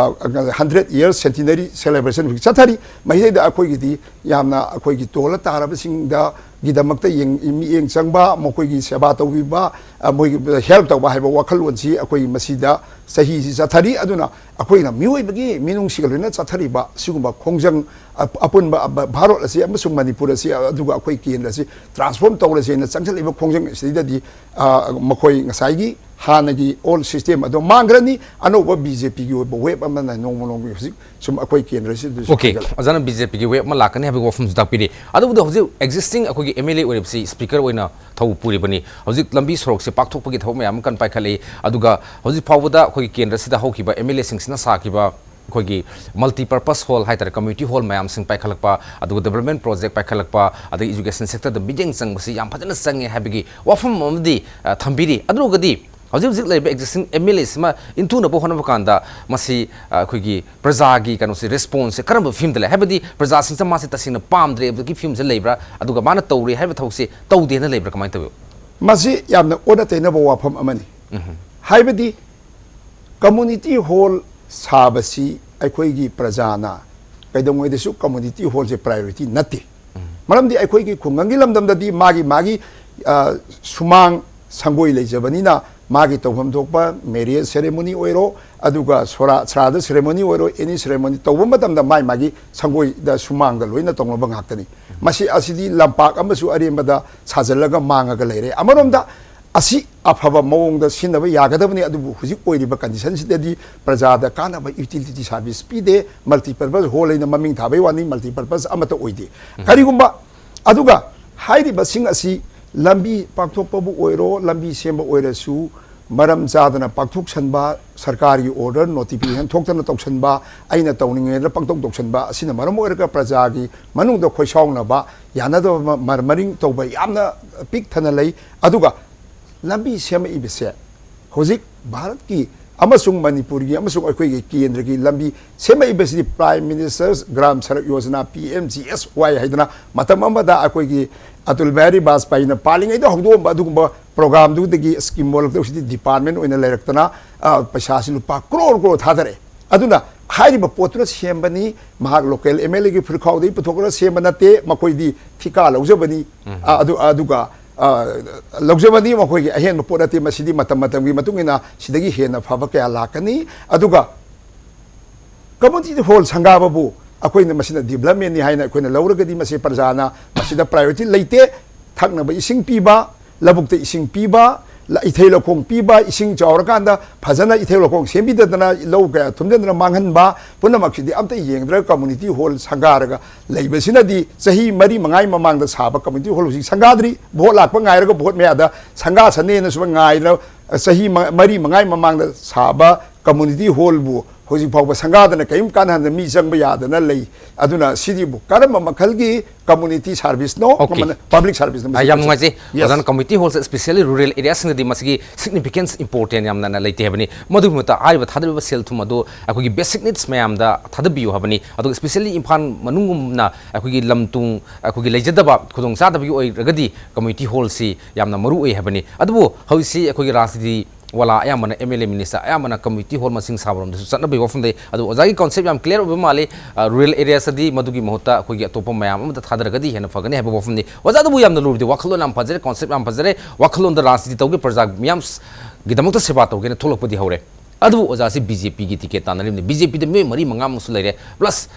hundred year centenary celebration ꯍꯧꯖꯤꯛ ꯆꯠꯊꯔꯤ꯫ ꯃꯁꯤꯗꯩꯗ ꯑꯩꯈꯣꯏꯒꯤꯗꯤ ꯌꯥꯝꯅ ꯑꯩꯈꯣꯏꯒꯤ ꯇꯣꯜꯂ ꯇꯥꯔꯕꯁꯤꯡꯗꯒꯤꯗꯃꯛꯇ ꯌꯦꯡ-, ꯃꯤꯠꯌꯦꯡ ꯆꯪꯕ, ꯃꯈꯣꯏꯒꯤ ꯁꯦꯕꯥ ꯇꯧꯕꯤꯕ, ꯑ, ꯃꯣꯏꯒꯤ ꯍꯦꯜꯞ ꯇꯧꯕ ꯍꯥꯏꯕ ꯋꯥꯈꯜꯂꯣꯟꯁꯤ ꯑꯩꯈꯣꯏꯒꯤ ꯃꯁꯤꯗ ꯆꯍꯤꯁꯤ ꯆꯠꯊꯔꯤ꯫ ꯑꯗꯨꯅ ꯑꯩꯈꯣꯏꯅ ꯃꯤꯑꯣꯏꯕꯒꯤ ꯃꯤꯅꯨꯡꯁꯤꯒ ꯂꯣꯏꯅ ꯆꯠꯊꯔꯤꯕ ꯁꯤꯒꯨꯝꯕ ꯈꯣꯡꯖꯪ ꯑꯞ-, ꯑꯄꯨꯟꯕ ꯑꯕ-, ꯚꯥꯔꯠ ꯑꯁꯤ ꯑꯃꯁꯨꯡ ꯃꯅꯤꯄꯨꯔ ꯑꯁꯤ, ꯑꯗꯨꯒ ꯑꯩꯈꯣꯏ ꯀꯦꯟꯗ꯭ꯔ ꯑꯁꯤ ꯇ꯭ꯔꯥꯟꯁꯐꯣꯔꯝ ꯇꯧꯔꯁꯦꯅ ꯆꯪꯁꯤꯜꯂꯤꯕ ꯈꯣꯡꯖꯪ ꯑꯁꯤꯗꯩꯗꯗꯤ, ꯑ, ꯃꯈꯣꯏ ꯉꯁꯥꯏꯒꯤ ꯍꯥꯟꯅꯒꯤ ꯑꯣꯜ ꯁꯤꯁꯇꯦꯝ ꯑꯗꯣ ꯃꯥꯡꯈ꯭ꯔꯅꯤ꯫ ꯑꯅꯧꯕ ꯕꯤ ꯖꯦ ꯄꯤꯒꯤ ꯑꯣꯏꯕ ꯋꯦꯕ ꯑꯃꯅ ꯅꯣꯡꯃ ꯅꯣꯡꯃꯒꯤ ꯍꯧꯖꯤꯛ ꯁꯨꯝ ꯑꯩꯈꯣꯏ ꯀꯦꯟꯗ꯭ꯔꯁꯤꯗꯁꯨ ꯑꯣꯀꯦ, ꯍꯥꯏꯒꯠꯂꯛꯑꯦ꯫ ꯑꯣꯖꯥꯅ ꯕꯤ ꯖꯦ ꯄꯤꯒꯤ ꯋꯦꯕ ꯑꯃ ꯂꯥꯛꯀꯅꯤ ꯍꯥꯏꯕꯒꯤ ꯋꯥꯐꯝꯁꯨ ꯇꯥꯛꯄꯤꯔꯤ꯫ ꯑꯗꯨꯕꯨꯗꯤ ꯍꯧꯖꯤꯛ ꯑꯦꯛꯖꯤꯁꯇꯤꯡ ꯑꯩꯈꯣꯏꯒꯤ ꯑꯦꯝ ꯑꯦꯜ ꯑꯦ ꯑꯣꯏꯔꯤꯕꯁꯤ ꯁ꯭ꯄꯤꯀꯔ ꯑꯣꯏꯅ ꯊꯧ ꯄꯨꯔꯤꯕꯅꯤ꯫ ꯍꯧꯖꯤꯛ ꯂꯝꯕꯤ ꯁꯣꯔꯣꯛꯁꯦ ꯄꯥꯛꯊꯣꯛꯄꯒꯤ ꯊꯕꯛ ꯃꯌꯥꯝ ꯑꯃ ꯀꯟꯅ ꯄꯥꯏꯈꯠꯂꯛꯏ꯫ ꯑꯗꯨꯒ ꯍꯧꯖꯤꯛ ꯐꯥꯎꯕꯗ ꯑꯩꯈꯣꯏꯒꯤ ꯀꯦꯟꯗ꯭ꯔꯁꯤꯗ ꯍꯧꯈꯤꯕ ꯑꯦꯝ ꯑꯦꯜ ꯑꯦꯁꯤꯡꯁꯤꯅ ꯁꯥꯈꯤꯕ ꯑꯩꯈꯣꯏꯒꯤ ꯃꯜꯇꯤ ꯄꯔꯄꯁ ꯍꯣꯜ ꯍꯥꯏꯇꯥꯔꯦ, ꯀꯝꯃ꯭ꯌꯨꯅꯤꯇꯤ ꯍꯣꯜ ꯃꯌꯥꯝꯁꯤꯡ ꯄꯥꯏꯈꯠꯂꯛꯄ, ꯑꯗꯨꯒ ꯗꯦꯕꯂꯞꯃꯦꯟ ꯄ꯭ꯔꯣꯖꯦꯛ ꯄꯥꯏꯈꯠꯂꯛꯄ, ꯑꯗꯒꯤ ꯏꯖꯨꯀꯦꯁꯟ ꯁꯦꯛꯇꯔꯗ ꯃꯤꯠꯌꯦꯡ ꯆꯪꯕꯁꯤ ꯌꯥꯝ ꯐꯖꯅ ꯆꯪꯉꯦ ꯍꯥꯏꯕꯒꯤ ꯋꯥꯐꯝ ꯑꯃꯗꯤ, ꯑ, ꯊꯝꯕꯤꯔꯤ꯫ ꯑꯗꯨ ꯑꯣꯏꯔꯒꯗꯤ ꯍꯧꯖꯤꯛ ꯍꯧꯖꯤꯛ ꯂꯩꯔꯤꯕ ꯑꯦꯛꯖꯤꯁꯇꯤꯡ ꯑꯦꯝ ꯑꯦꯜ ꯑꯦꯁꯤꯃ ꯏꯟꯊꯨꯅꯕ ꯍꯣꯠꯅꯕ ꯀꯥꯟꯗ ꯃꯁꯤ, ꯑ, ꯑꯩꯈꯣꯏꯒꯤ ꯄ꯭ꯔꯖꯥꯒꯤ ꯀꯩꯅꯣꯁꯦ, ꯔꯦꯁꯄꯣꯟꯁꯁꯦ ꯀꯔꯝꯕ ꯐꯤꯕꯝꯗ ꯂꯩ? ꯍꯥꯏꯕꯗꯤ ꯄ꯭ꯔꯖꯥꯁꯤꯡꯁꯦ ꯃꯥꯁꯦ ꯇꯁꯦꯡꯅ ꯄꯥꯝꯗ꯭ꯔꯦ ꯍꯥꯏꯕꯒꯤ ꯐꯤꯕꯝꯁꯦ ꯂꯩꯕ꯭ꯔꯥ? ꯑꯗꯨꯒ ꯃꯥꯅ ꯇꯧꯔꯦ ꯍꯥꯏꯕ ꯊꯕꯛꯁꯦ ꯇꯧꯗꯦꯅ ꯂꯩꯕ꯭ꯔꯥ? ꯀꯃꯥꯏꯅ ꯇꯧꯏ? ꯃꯁꯤ ꯌꯥꯝꯅ ꯑꯣꯟꯅ ꯇꯩꯅꯕ ꯋꯥꯐꯝ ꯑꯃꯅꯤ꯫ ꯎꯝ꯫ ꯍꯥꯏꯕꯗꯤ ꯀꯝꯃ꯭ꯌꯨꯅꯤꯇꯤ ꯍꯣꯜ ꯁꯥꯕꯁꯤ ꯑꯩꯈꯣꯏꯒꯤ ꯄ꯭ꯔꯖꯥꯅ ꯀꯩꯗꯧꯉꯩꯗꯁꯨ ꯀꯝꯃ꯭ꯌꯨꯅꯤꯇꯤ ꯍꯣꯜꯁꯦ ꯄ꯭ꯔꯥꯏꯌꯣꯔꯤꯇꯤ ꯅꯠꯇꯦ꯫ ꯎꯝ꯫ ꯃꯔꯝꯗꯤ ꯑꯩꯈꯣꯏꯒꯤ ꯈꯨꯡꯒꯪꯒꯤ ꯂꯝꯗꯝꯗꯗꯤ ꯃꯥꯒꯤ ꯃꯥꯒꯤ, ꯑ, ꯁꯨꯃꯥꯡ ꯁꯪꯒꯣꯏ ꯂꯩꯖꯕꯅꯤꯅ ꯃꯥꯒꯤ ꯇꯧꯐꯝ ꯊꯣꯛꯄ ꯃꯦꯔꯤꯌꯦꯖ ꯁꯦꯔꯦꯃꯣꯅꯤ ꯑꯣꯏꯔꯣ, ꯑꯗꯨꯒ ꯁꯣꯔꯥ ꯁ꯭ꯔꯥꯗ ꯁꯦꯔꯦꯃꯣꯅꯤ ꯑꯣꯏꯔꯣ, ꯑꯦꯅꯤ ꯁꯦꯔꯦꯃꯣꯅꯤ ꯇꯧꯕ ꯃꯇꯝꯗ ꯃꯥꯏ ꯃꯥꯒꯤ ꯁꯪꯒꯣꯏꯗ ꯁꯨꯃꯥꯡꯗ ꯂꯣꯏꯅ ꯇꯧꯅꯕ ꯉꯥꯛꯇꯅꯤ꯫ ꯃꯁꯤ ꯑꯁꯤꯗꯤ ꯂꯝꯄꯥꯛ ꯑꯃꯁꯨ ꯑꯔꯦꯝꯕꯗ ꯁꯥꯖꯤꯜꯂꯒ ꯃꯥꯡꯉꯒ ꯂꯩꯔꯦ꯫ ꯑꯃꯔꯣꯝꯗ ꯑꯁꯤ ꯑꯐꯕ ꯃꯑꯣꯡꯗ ꯁꯤꯖꯤꯟꯅꯕ ꯌꯥꯒꯗꯕꯅꯤ, ꯑꯗꯨꯕꯨ ꯍꯧꯖꯤꯛ ꯑꯣꯏꯔꯤꯕ ꯀꯟꯗꯤꯁꯟꯁꯤꯗꯗꯤ ꯄ꯭ꯔꯖꯥꯗ ꯀꯥꯟꯅꯕ ꯌꯨꯇꯤꯂꯤꯇꯤ ꯁꯥꯔꯚꯤꯁ ꯄꯤꯗꯦ꯫ ꯃꯜꯇꯤꯄꯔꯄꯁ ꯍꯣꯜ ꯍꯥꯏꯅ ꯃꯃꯤꯡ ꯊꯥꯕꯩ ꯋꯥꯅꯤ, ꯃꯜꯇꯤꯄꯔꯄꯁ ꯑꯃꯠꯇ ꯑꯣꯏꯗꯦ꯫ ꯀꯔꯤꯒꯨꯝꯕ ꯑꯗꯨꯒ ꯍꯥꯏꯔꯤꯕꯁꯤꯡ ꯑꯁꯤ ꯂꯝꯕꯤ ꯄꯥꯛꯊꯣꯛꯄꯕꯨ ꯑꯣꯏꯔꯣ, ꯂꯝꯕꯤ ꯁꯦꯝꯕ ꯑꯣꯏꯔꯁꯨ, ꯃꯔꯝ ꯆꯥꯗꯅ ꯄꯥꯛꯊꯣꯛꯁꯟꯕ, ꯁꯔꯀꯥꯔꯒꯤ ꯑꯣꯔꯗꯔ ꯅꯣꯇꯤꯐꯤꯀꯦꯁꯟ ꯊꯣꯛꯇꯅ ꯇꯧꯁꯟꯕ, ꯑꯩꯅ ꯇꯧꯅꯤꯡꯉꯦꯗꯅ ꯄꯪꯇꯧ ꯇꯧꯁꯟꯕ ꯑꯁꯤꯅ ꯃꯔꯝ ꯑꯣꯏꯔꯒ ꯄ꯭ꯔꯖꯥꯒꯤ ꯃꯅꯨꯡꯗ ꯈꯣꯏꯁꯥꯎꯅꯕ, ꯌꯥꯅꯗꯕ ꯃ-, ꯃꯔ-, ꯃꯔꯤꯡ ꯇꯧꯕ ꯌꯥꯝꯅ ꯄꯤꯛ ꯊꯟꯅ ꯂꯩ꯫ ꯑꯗꯨꯒ ꯂꯝꯕꯤ ꯁꯦꯝꯃꯛꯏꯕꯁꯦ ꯍꯧꯖꯤꯛ ꯚꯥꯔꯠꯀꯤ ꯑꯃꯁꯨꯡ ꯃꯅꯤꯄꯨꯔꯒꯤ ꯑꯃꯁꯨꯡ ꯑꯩꯈꯣꯏꯒꯤ ꯀꯦꯟꯗ꯭ꯔꯒꯤ ꯂꯝꯕꯤ ꯁꯦꯝꯃꯛꯏꯕꯁꯤꯗꯤ prime minister Gram Sadak Yojana, P M G S Y ꯍꯥꯏꯗꯅ ꯃꯇꯝ ꯑꯃꯗ ꯑꯩꯈꯣꯏꯒꯤ ꯑꯇꯨꯜ ꯕꯤꯍꯥꯔꯤ ꯕꯥꯖꯄꯥꯏꯅ ꯄꯥꯜꯂꯤꯉꯩꯗ ꯍꯧꯗꯣꯛꯑꯝꯕ ꯑꯗꯨꯒꯨꯝꯕ ꯄ꯭ꯔꯣꯒ꯭ꯔꯥꯝꯗꯨꯗꯒꯤ ꯁ꯭ꯀꯤꯝ ꯑꯣꯜꯂꯛꯇ ꯍꯧꯖꯤꯛꯇꯤ ꯗꯤꯄꯥꯔꯠꯃꯦꯟ ꯑꯣꯏꯅ ꯂꯩꯔꯛꯇꯅ, ꯑ, ꯄꯩꯁꯥꯁꯤ ꯂꯨꯄꯥ ꯀ꯭ꯔꯣꯔ ꯀ꯭ꯔꯣꯔ ꯊꯥꯗꯔꯛꯑꯦ꯫ ꯑꯗꯨꯅ ꯍꯥꯏꯔꯤꯕ ꯄꯣꯠꯇꯨꯅ ꯁꯦꯝꯕꯅꯤ, ꯃꯍꯥꯛ ꯂꯣꯀꯦꯜ ꯑꯦꯝ ꯑꯦꯜ ꯑꯦꯒꯤ ꯐꯨꯔꯤꯈꯥꯎꯗꯒꯤ ꯄꯨꯊꯣꯛꯂꯒ ꯁꯦꯝꯕ ꯅꯠꯇꯦ, ꯃꯈꯣꯏꯗꯤ ꯊꯤꯀꯥ ꯂꯧꯖꯕꯅꯤ꯫ ꯑ, ꯑꯗꯨ, ꯑꯗꯨꯒ, ꯑ, ꯂꯧꯖꯕꯅꯤ, ꯃꯈꯣꯏꯒꯤ ꯑꯍꯦꯟꯕ ꯄꯣꯠ ꯅꯠꯇꯦ꯫ ꯃꯁꯤꯗꯤ ꯃꯇꯝ ꯃꯇꯝꯒꯤ ꯃꯇꯨꯡ ꯏꯟꯅ ꯁꯤꯗꯒꯤ ꯍꯦꯟꯅ ꯐꯕ ꯀꯌꯥ ꯂꯥꯛꯀꯅꯤ꯫ ꯑꯗꯨꯒ ꯀꯝꯃ꯭ꯌꯨꯅꯤꯇꯤ ꯍꯣꯜ ꯁꯪꯒꯥꯕꯕꯨ ꯑꯩꯈꯣꯏꯅ ꯃꯁꯤꯅ ꯗꯤꯕꯂꯞꯃꯦꯟꯅꯤ ꯍꯥꯏꯅ ꯑꯩꯈꯣꯏꯅ ꯂꯧꯔꯒꯗꯤ ꯃꯁꯤ ꯄ꯭ꯔꯖꯥꯅ ꯃꯁꯤꯗ ꯄ꯭ꯔꯥꯏꯌꯣꯔꯤꯇꯤ ꯂꯩꯇꯦ꯫ ꯊꯛꯅꯕ ꯏꯁꯤꯡ ꯄꯤꯕ, ꯂꯧꯕꯨꯛꯇ ꯏꯁꯤꯡ ꯄꯤꯕ, ꯂ-, ꯏꯊꯩ ꯂꯧꯈꯣꯡ ꯄꯤꯕ, ꯏꯁꯤꯡ ꯆꯥꯎꯔꯀꯥꯟꯗ ꯐꯖꯅ ꯏꯊꯩ ꯂꯧꯈꯣꯡ ꯁꯦꯝꯕꯤꯗꯗꯅ, ꯂꯧ ꯀꯌꯥ ꯊꯨꯝꯖꯤꯟꯗꯅ ꯃꯥꯡꯍꯟꯕ, ꯄꯨꯝꯅꯃꯛꯁꯤꯗꯤ ꯑꯝꯇ ꯌꯦꯡꯗ꯭ꯔꯒ ꯀꯝꯃ꯭ꯌꯨꯅꯤꯇꯤ ꯍꯣꯜ ꯁꯪꯒꯥꯔꯒ ꯂꯩꯕꯁꯤꯅꯗꯤ ꯆꯍꯤ ꯃꯔꯤ ꯃꯉꯥꯒꯤ ꯃꯃꯥꯡꯗ ꯁꯥꯕ ꯀꯝꯃ꯭ꯌꯨꯅꯤꯇꯤ ꯍꯣꯜ ꯍꯧꯖꯤꯛ ꯁꯪꯒꯥꯗ꯭ꯔꯤ꯫ ꯚꯣꯠ ꯂꯥꯛꯄ ꯉꯥꯏꯔꯒ ꯚꯣꯠ ꯃꯌꯥꯗ ꯁꯪꯒꯥꯁꯅꯦꯅ ꯁꯨꯝ ꯉꯥꯏꯗꯅ ꯆꯍꯤ ꯃ-, ꯃꯔꯤ ꯃꯉꯥꯒꯤ ꯃꯃꯥꯡꯗ ꯁꯥꯕ ꯀꯝꯃ꯭ꯌꯨꯅꯤꯇꯤ ꯍꯣꯜꯕꯨ ꯍꯧꯖꯤꯛ ꯐꯥꯎꯕ ꯁꯪꯒꯥꯗꯅ ꯀꯔꯤꯝ ꯀꯥꯟꯅꯍꯟꯗꯅ ꯃꯤ ꯆꯪꯕ ꯌꯥꯗꯅ ꯂꯩ꯫ ꯑꯗꯨꯅ ꯁꯤꯗꯤꯕꯨ ꯀꯔꯝꯕ ꯃꯈꯜꯒꯤ ꯀꯝꯃ꯭ꯌꯨꯅꯤꯇꯤ ꯁꯥꯔꯚꯤꯁꯅꯣ, Okay. ꯀꯃꯟ ꯄꯕ꯭ꯂꯤꯛ ꯁꯥꯔꯚꯤꯁꯅꯣ? ꯑ, ꯌꯥꯝ ꯅꯨꯡꯉꯥꯏꯖꯩ꯫ Yes. ꯑꯣꯖꯥꯅ ꯀꯝꯃ꯭ꯌꯨꯅꯤꯇꯤ ꯍꯣꯜꯁꯦ especially rural areaꯁꯤꯡꯗꯗꯤ ꯃꯁꯤꯒꯤ significance, importance ꯌꯥꯝꯅ ꯂꯩꯇꯦ ꯍꯥꯏꯕꯅꯤ꯫ ꯃꯗꯨꯒꯤ ꯃꯍꯨꯠꯇ ꯍꯥꯏꯔꯤꯕ ꯊꯥꯗꯔꯤꯕ ꯁꯦꯜ ꯊꯨꯝ ꯑꯗꯨ ꯑꯩꯈꯣꯏꯒꯤ basic needs ꯃꯌꯥꯝꯗ ꯊꯥꯗꯕꯤꯌꯨ ꯍꯥꯏꯕꯅꯤ꯫ ꯑꯗꯨꯒ especially ꯏꯝꯐꯥꯜ ꯃꯅꯨꯡꯒꯨꯝꯅ ꯑꯩꯈꯣꯏꯒꯤ ꯂꯝ ꯇꯨꯡ, ꯑꯩꯈꯣꯏꯒꯤ ꯂꯩꯖꯗꯕ ꯈꯨꯗꯣꯡꯆꯥꯗꯕꯒꯤ ꯑꯣꯏꯔꯒꯗꯤ ꯀꯝꯃ꯭ꯌꯨꯅꯤꯇꯤ ꯍꯣꯜꯁꯤ ꯌꯥꯝꯅ ꯃꯔꯨ ꯑꯣꯏ ꯍꯥꯏꯕꯅꯤ꯫ ꯑꯗꯨꯕꯨ ꯍꯧꯖꯤꯛꯁꯤ ꯑꯩꯈꯣꯏꯒꯤ ꯔꯥꯖꯅꯤꯇꯤ ꯋꯥꯂꯥ ꯑꯌꯥꯝꯕꯅ, ꯑꯦꯝ ꯑꯦꯜ ꯑꯦ ꯃꯤꯅꯤꯁꯇꯔ ꯑꯌꯥꯝꯕꯅ ꯀꯝꯃ꯭ꯌꯨꯅꯤꯇꯤ ꯍꯣꯜ ꯃꯁꯤꯡ ꯁꯥꯕꯔꯣꯝꯗꯁꯨ ꯆꯠꯅꯕꯒꯤ ꯋꯥꯐꯝ ꯂꯩ꯫ ꯑꯗꯨ ꯑꯣꯖꯥꯒꯤ concept ꯌꯥꯝ clear ꯑꯣꯏꯕ ꯃꯥꯜꯂꯤ꯫ ꯑ, rural areaꯁꯇꯗꯤ ꯃꯗꯨꯒꯤ ꯃꯍꯨꯠꯇ ꯑꯩꯈꯣꯏꯒꯤ ꯑꯇꯣꯞꯄ ꯃꯌꯥꯝ ꯑꯃꯗ ꯊꯥꯗꯔꯒꯗꯤ ꯍꯦꯟꯅ ꯐꯒꯅꯤ ꯍꯥꯏꯕ ꯋꯥꯐꯝꯅꯤ꯫ ꯑꯣꯖꯥ, ꯑꯗꯨꯕꯨ ꯌꯥꯝꯅ ꯂꯨꯔꯕꯗꯤ ꯋꯥꯈꯜꯂꯣꯟ ꯌꯥꯝ ꯐꯖꯔꯦ, concept ꯌꯥꯝ ꯐꯖꯔꯦ꯫ ꯋꯥꯈꯜꯂꯣꯟꯗ ꯔꯥꯖꯅꯤꯇꯤ ꯇꯧꯒꯦ, ꯄ꯭ꯔꯖꯥ ꯃꯤꯌꯥꯝꯒꯤꯗꯃꯛꯇ ꯁꯦꯕꯥ ꯇꯧꯒꯦꯅ ꯊꯣꯛꯂꯛꯄꯗꯤ ꯍꯧꯔꯦ꯫ ꯑꯗꯨꯕꯨ ꯑꯣꯖꯥꯁꯤ ꯕꯤ ꯖꯦ ꯄꯤꯒꯤ ꯇꯤꯀꯦꯠ ꯇꯥꯟꯅꯔꯤꯕꯅꯤ꯫ ꯕꯤ ꯖꯦ ꯄꯤꯗ ꯃꯤꯑꯣꯏ ꯃꯔꯤ ꯃꯉꯥꯃꯨꯛꯁꯨ ꯂꯩꯔꯦ꯫ ꯄ꯭ꯂꯁ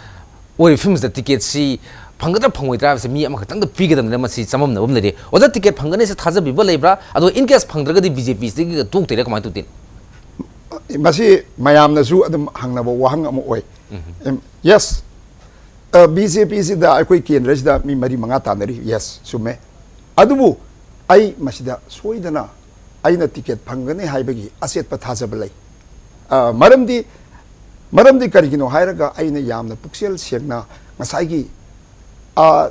ꯑꯣꯏꯔꯤꯕ ꯐꯤꯕꯝꯁꯤꯗ ꯇꯤꯀꯦꯠꯁꯤ ꯐꯪꯒꯗ꯭ꯔꯥ ꯐꯪꯉꯣꯏꯗ꯭ꯔꯥ ꯍꯥꯏꯕꯁꯤ ꯃꯤ ꯑꯃꯈꯛꯇꯪꯗ ꯄꯤꯒꯗꯕꯅꯤꯅ ꯃꯁꯤ ꯆꯃꯝꯅꯕ ꯑꯃ ꯂꯩꯔꯦ꯫ ꯑꯣꯖꯥ, ꯇꯤꯀꯦꯠ ꯐꯪꯒꯅꯤ ꯍꯥꯏꯁꯤ ꯊꯥꯖꯕꯤꯕ ꯂꯩꯕ꯭ꯔꯥ? ꯑꯗꯣ in case ꯐꯪꯗ꯭ꯔꯒꯗꯤ ꯕꯤ ꯖꯦ ꯄꯤꯁꯤꯗꯒꯤ ꯇꯣꯛꯇꯣꯏꯔꯥ, ꯀꯃꯥꯏꯅ ꯇꯧꯗꯣꯏꯅꯣ? ꯃꯁꯤ ꯃꯌꯥꯝꯅꯁꯨ ꯑꯗꯨꯝ ꯍꯪꯅꯕ ꯋꯥꯍꯪ ꯑꯃ ꯑꯣꯏ꯫ ꯎꯝ, yes, ꯕꯤ ꯖꯦ ꯄꯤꯁꯤꯗ, ꯑꯩꯈꯣꯏ ꯀꯦꯟꯗ꯭ꯔꯁꯤꯗ ꯃꯤ ꯃꯔꯤ ꯃꯉꯥ ꯇꯥꯟꯅꯔꯤ, yes, ꯆꯨꯝꯃꯦ꯫ ꯑꯗꯨꯕꯨ ꯑꯩ ꯃꯁꯤꯗ ꯁꯣꯏꯗꯅ ꯑꯩꯅ ꯇꯤꯀꯦꯠ ꯐꯪꯒꯅꯤ ꯍꯥꯏꯕꯒꯤ ꯑꯆꯦꯠꯄ ꯊꯥꯖꯕ ꯂꯩ꯫ ꯑ, ꯃꯔꯝꯗꯤ, ꯃꯔꯝꯗꯤ ꯀꯔꯤꯒꯤꯅꯣ ꯍꯥꯏꯔꯒ, ꯑꯩꯅ ꯌꯥꯝꯅ ꯄꯨꯛꯆꯦꯜ ꯁꯦꯡꯅ ꯉꯁꯥꯏꯒꯤ, ꯑ,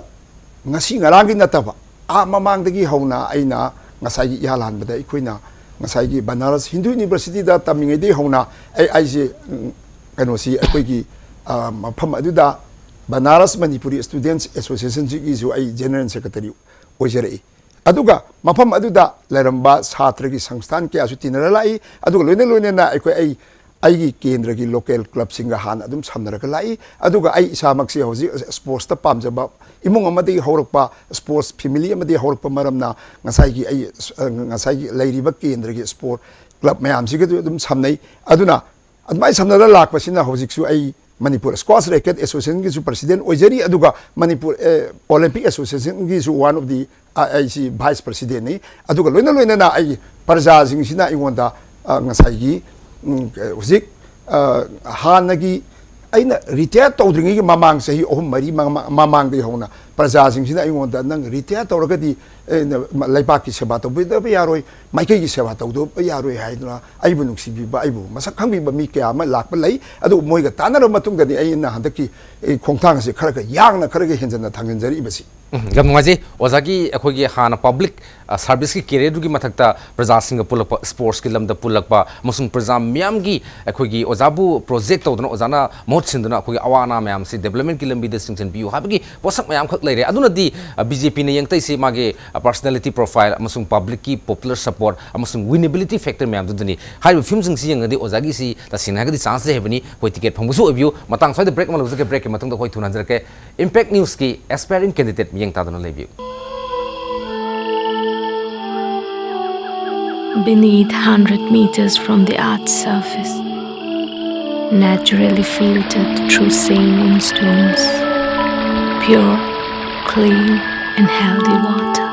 ꯉꯁꯤ ꯉꯔꯥꯡꯒꯤ ꯅꯠꯇꯕ, ꯑꯥ ꯃꯃꯥꯡꯗꯒꯤ ꯍꯧꯅ ꯑꯩꯅ ꯉꯁꯥꯏꯒꯤ ꯏꯍꯥꯟ ꯍꯥꯟꯕꯗ ꯑꯩꯈꯣꯏꯅ ꯉꯁꯥꯏꯒꯤ ꯕꯅꯥꯔꯁ ꯍꯤꯟꯗꯨ ꯌꯨꯅꯤꯚꯔꯁꯤꯇꯤꯗ ꯇꯝꯃꯤꯉꯩꯗꯒꯤ ꯍꯧꯅ ꯑꯩ, ꯑꯩꯁꯦ, ꯎꯝ, ꯀꯩꯅꯣꯁꯤ, ꯑꯩꯈꯣꯏꯒꯤ, ꯑ, ꯃꯐꯝ ꯑꯗꯨꯗ ꯕꯅꯥꯔꯁ ꯃꯅꯤꯄꯨꯔꯤ ꯁ꯭ꯇꯨꯗꯦꯟꯠꯁ ꯑꯦꯁꯣꯁꯤꯌꯦꯁꯟꯁꯤꯒꯤꯁꯨ ꯑꯩ ꯖꯦꯅꯔꯦꯜ ꯁꯦꯀ꯭ꯔꯦꯇꯔꯤ ꯑꯣꯏꯖꯔꯛꯏ꯫ ꯑꯗꯨꯒ ꯃꯐꯝ ꯑꯗꯨꯗ ꯂꯩꯔꯝꯕ ꯁꯥꯇ꯭ꯔꯒꯤ ꯁꯪꯁꯊꯥꯟ ꯀꯌꯥꯁꯨ ꯇꯤꯟꯅꯔ ꯂꯥꯛꯏ꯫ ꯑꯗꯨꯒ ꯂꯣꯏꯅ ꯂꯣꯏꯅꯅ ꯑꯩꯈꯣꯏ, ꯑꯩ, ꯑꯩꯒꯤ ꯀꯦꯟꯗ꯭ꯔꯒꯤ ꯂꯣꯀꯦꯜ ꯀ꯭ꯂꯕꯁꯤꯡꯒ ꯍꯥꯟꯅ ꯑꯗꯨꯝ ꯁꯝꯅꯔꯒ ꯂꯥꯛꯏ꯫ ꯑꯗꯨꯒ ꯑꯩ ꯏꯁꯥꯃꯛꯁꯤ ꯍꯧꯖꯤꯛ ꯁ꯭ꯄꯣꯔꯠꯁꯇ ꯄꯥꯝꯖꯕ ꯏꯃꯨꯡ ꯑꯃꯗꯒꯤ ꯍꯧꯔꯛꯄ, ꯁ꯭ꯄꯣꯔꯠꯁ ꯐꯦꯃꯤꯂꯤ ꯑꯃꯗꯒꯤ ꯍꯧꯔꯛꯄ ꯃꯔꯝꯅ ꯉꯁꯥꯏꯒꯤ ꯑꯩ, ꯉꯁꯥꯏꯒꯤ ꯂꯩꯔꯤꯕ ꯀꯦꯟꯗ꯭ꯔꯒꯤ ꯁ꯭ꯄꯣꯔꯠ ꯀ꯭ꯂꯕ ꯃꯌꯥꯝꯁꯤꯒꯁꯨ ꯑꯗꯨꯝ ꯁꯝꯅꯩ꯫ ꯑꯗꯨꯅ ꯑꯗꯨꯃꯥꯏꯅ ꯁꯝꯅꯔ ꯂꯥꯛꯄꯁꯤꯅ ꯍꯧꯖꯤꯛꯁꯨ ꯑꯩ ꯃꯅꯤꯄꯨꯔ ꯁ꯭ꯀ꯭ꯋꯥꯁ ꯔꯦꯀꯦꯠ ꯑꯦꯁꯣꯁꯤꯌꯦꯁꯟꯒꯤꯁꯨ ꯄ꯭ꯔꯁꯤꯗꯦꯟ ꯑꯣꯏꯖꯔꯤ, ꯑꯗꯨꯒ ꯃꯅꯤꯄꯨꯔ, ꯑꯦ, ꯑꯣꯂꯤꯝꯄꯤꯛ ꯑꯦꯁꯣꯁꯤꯌꯦꯁꯟꯒꯤꯁꯨ one of the, ꯑ, ꯑꯩꯁꯤ ꯚꯥꯏꯁ ꯄ꯭ꯔꯁꯤꯗꯦꯟꯅꯤ꯫ ꯑꯗꯨꯒ ꯂꯣꯏꯅ ꯂꯣꯏꯅꯅ ꯑꯩ ꯄ꯭ꯔꯖꯥꯁꯤꯡꯁꯤꯅ ꯑꯩꯉꯣꯟꯗ, ꯑ, ꯉꯁꯥꯏꯒꯤ, ꯎꯝ, ꯍꯧꯖꯤꯛ, ꯑ, ꯍꯥꯟꯅꯒꯤ ꯑꯩꯅ ꯔꯤꯇꯥꯌꯔ ꯇꯧꯗ꯭ꯔꯤꯉꯩꯒꯤ ꯃꯃꯥꯡ ꯆꯍꯤ ꯑꯍꯨꯝ ꯃꯔꯤ ꯃꯃꯥ-, ꯃꯃꯥꯡꯗꯒꯤ ꯍꯧꯅ ꯄ꯭ꯔꯖꯥꯁꯤꯡꯁꯤꯅ ꯑꯩꯉꯣꯟꯗ, "ꯅꯪ ꯔꯤꯇꯥꯌꯔ ꯇꯧꯔꯒꯗꯤ, ꯑꯦ, ꯂꯩꯕꯥꯛꯀꯤ ꯁꯦꯕꯥ ꯇꯧꯕꯤꯗꯕ ꯌꯥꯔꯣꯏ, ꯃꯥꯏꯀꯩꯒꯤ ꯁꯦꯕꯥ ꯇꯧꯗꯕ ꯌꯥꯔꯣꯏ" ꯍꯥꯏꯗꯨꯅ ꯑꯩꯕꯨ ꯅꯨꯡꯁꯤꯕꯤꯕ, ꯑꯩꯕꯨ ꯃꯁꯛ ꯈꯪꯕꯤꯕ ꯃꯤ ꯀꯌꯥ ꯑꯃ ꯂꯥꯛꯄ ꯂꯩ꯫ ꯑꯗꯨ ꯃꯣꯏꯒ ꯇꯥꯟꯅꯔꯕ ꯃꯇꯨꯡꯗꯗꯤ ꯑꯩꯅ ꯍꯟꯗꯛꯀꯤ, ꯑꯦ, ꯈꯣꯡꯊꯥꯡ ꯑꯁꯤ ꯈꯔꯒ ꯌꯥꯡꯅ, ꯈꯔꯒ ꯍꯦꯟꯖꯟꯅ ꯊꯥꯡꯖꯤꯟꯖꯔꯛꯏꯕꯁꯤ꯫ ꯎꯝ, ꯌꯥꯝ ꯅꯨꯡꯉꯥꯏꯖꯩ꯫ ꯑꯣꯖꯥꯒꯤ ꯑꯩꯈꯣꯏꯒꯤ ꯍꯥꯟꯅ ꯄꯕ꯭ꯂꯤꯛ, ꯑ, ꯁꯥꯔꯚꯤꯁꯀꯤ ꯀꯦꯔꯤꯌꯔꯗꯨꯒꯤ ꯃꯊꯛꯇ ꯄ꯭ꯔꯖꯥꯁꯤꯡꯒ ꯄꯨꯜꯂꯛꯄ, ꯁ꯭ꯄꯣꯔꯠꯁꯀꯤ ꯂꯝꯗ ꯄꯨꯜꯂꯛꯄ ꯑꯃꯁꯨꯡ ꯄ꯭ꯔꯖꯥ ꯃꯤꯌꯥꯝꯒꯤ ꯑꯩꯈꯣꯏꯒꯤ ꯑꯣꯖꯥꯕꯨ ꯄ꯭ꯔꯣꯖꯦꯛ ꯇꯧꯗꯨꯅ, ꯑꯣꯖꯥꯅ ꯃꯍꯨꯠ ꯁꯤꯟꯗꯨꯅ ꯑꯩꯈꯣꯏꯒꯤ ꯑꯋꯥ ꯑꯅꯥ ꯃꯌꯥꯝꯁꯤ ꯗꯤꯕ꯭ꯂꯞꯃꯦꯟꯠꯀꯤ ꯂꯝꯕꯤꯗ ꯆꯤꯡꯁꯤꯟꯕꯤꯌꯨ ꯍꯥꯏꯕꯒꯤ ꯄꯣꯠꯁꯛ ꯃꯌꯥꯝꯈꯛ ꯂꯩꯔꯦ꯫ ꯑꯗꯨꯅꯗꯤ, ꯑ, ꯕꯤ ꯖꯦ ꯄꯤꯅ ꯌꯦꯡꯇꯩꯁꯤ ꯃꯥꯒꯤ, ꯑ, ꯄꯔꯁꯅꯦꯂꯤꯇꯤ ꯄ꯭ꯔꯣꯐꯥꯏꯜ ꯑꯃꯁꯨꯡ ꯄꯕ꯭ꯂꯤꯛꯀꯤ ꯄꯣꯄꯨꯂꯔ ꯁꯄꯣꯔꯠ ꯑꯃꯁꯨꯡ ꯋꯤꯅꯦꯕꯤꯂꯤꯇꯤ ꯐꯦꯛꯇꯔ ꯃꯌꯥꯝꯗꯨꯗꯅꯤ꯫ ꯍꯥꯏꯔꯤꯕ ꯐꯤꯂꯝꯁꯤꯡꯁꯤ ꯌꯦꯡꯉꯗꯤ ꯑꯣꯖꯥꯒꯤꯁꯤ ꯇꯁꯦꯡꯅ ꯍꯥꯏꯔꯒꯗꯤ ꯆꯥꯟꯁ ꯂꯩ ꯍꯥꯏꯕꯅꯤ꯫ ꯑꯩꯈꯣꯏ ꯇꯤꯀꯦꯠ ꯐꯪꯕꯁꯨ ꯑꯣꯏꯕꯤꯌꯨ꯫ ꯃꯇꯥꯡ ꯁ꯭ꯋꯥꯏꯗ ꯕ꯭ꯔꯦꯛ ꯑꯃ ꯂꯧꯖꯒꯦ꯫ ꯕ꯭ꯔꯦꯛꯀꯤ ꯃꯇꯨꯡꯗ ꯑꯩꯈꯣꯏ ꯊꯨꯅ ꯍꯟꯖꯔꯛꯀꯦ꯫ ꯏꯝꯄꯦꯛ ꯅ꯭ꯌꯨꯁꯀꯤ ꯑꯦꯁꯄꯥꯏꯔꯤꯡ ꯀꯦꯟꯗꯤꯗꯦꯠ ꯃꯤꯠꯌꯦꯡ ꯇꯥꯗꯨꯅ ꯂꯩꯕꯤꯌꯨ꯫ Beneath, hundred meters from the earth's surface, naturally filtered through sand and stones, pure, clean, and healthy water.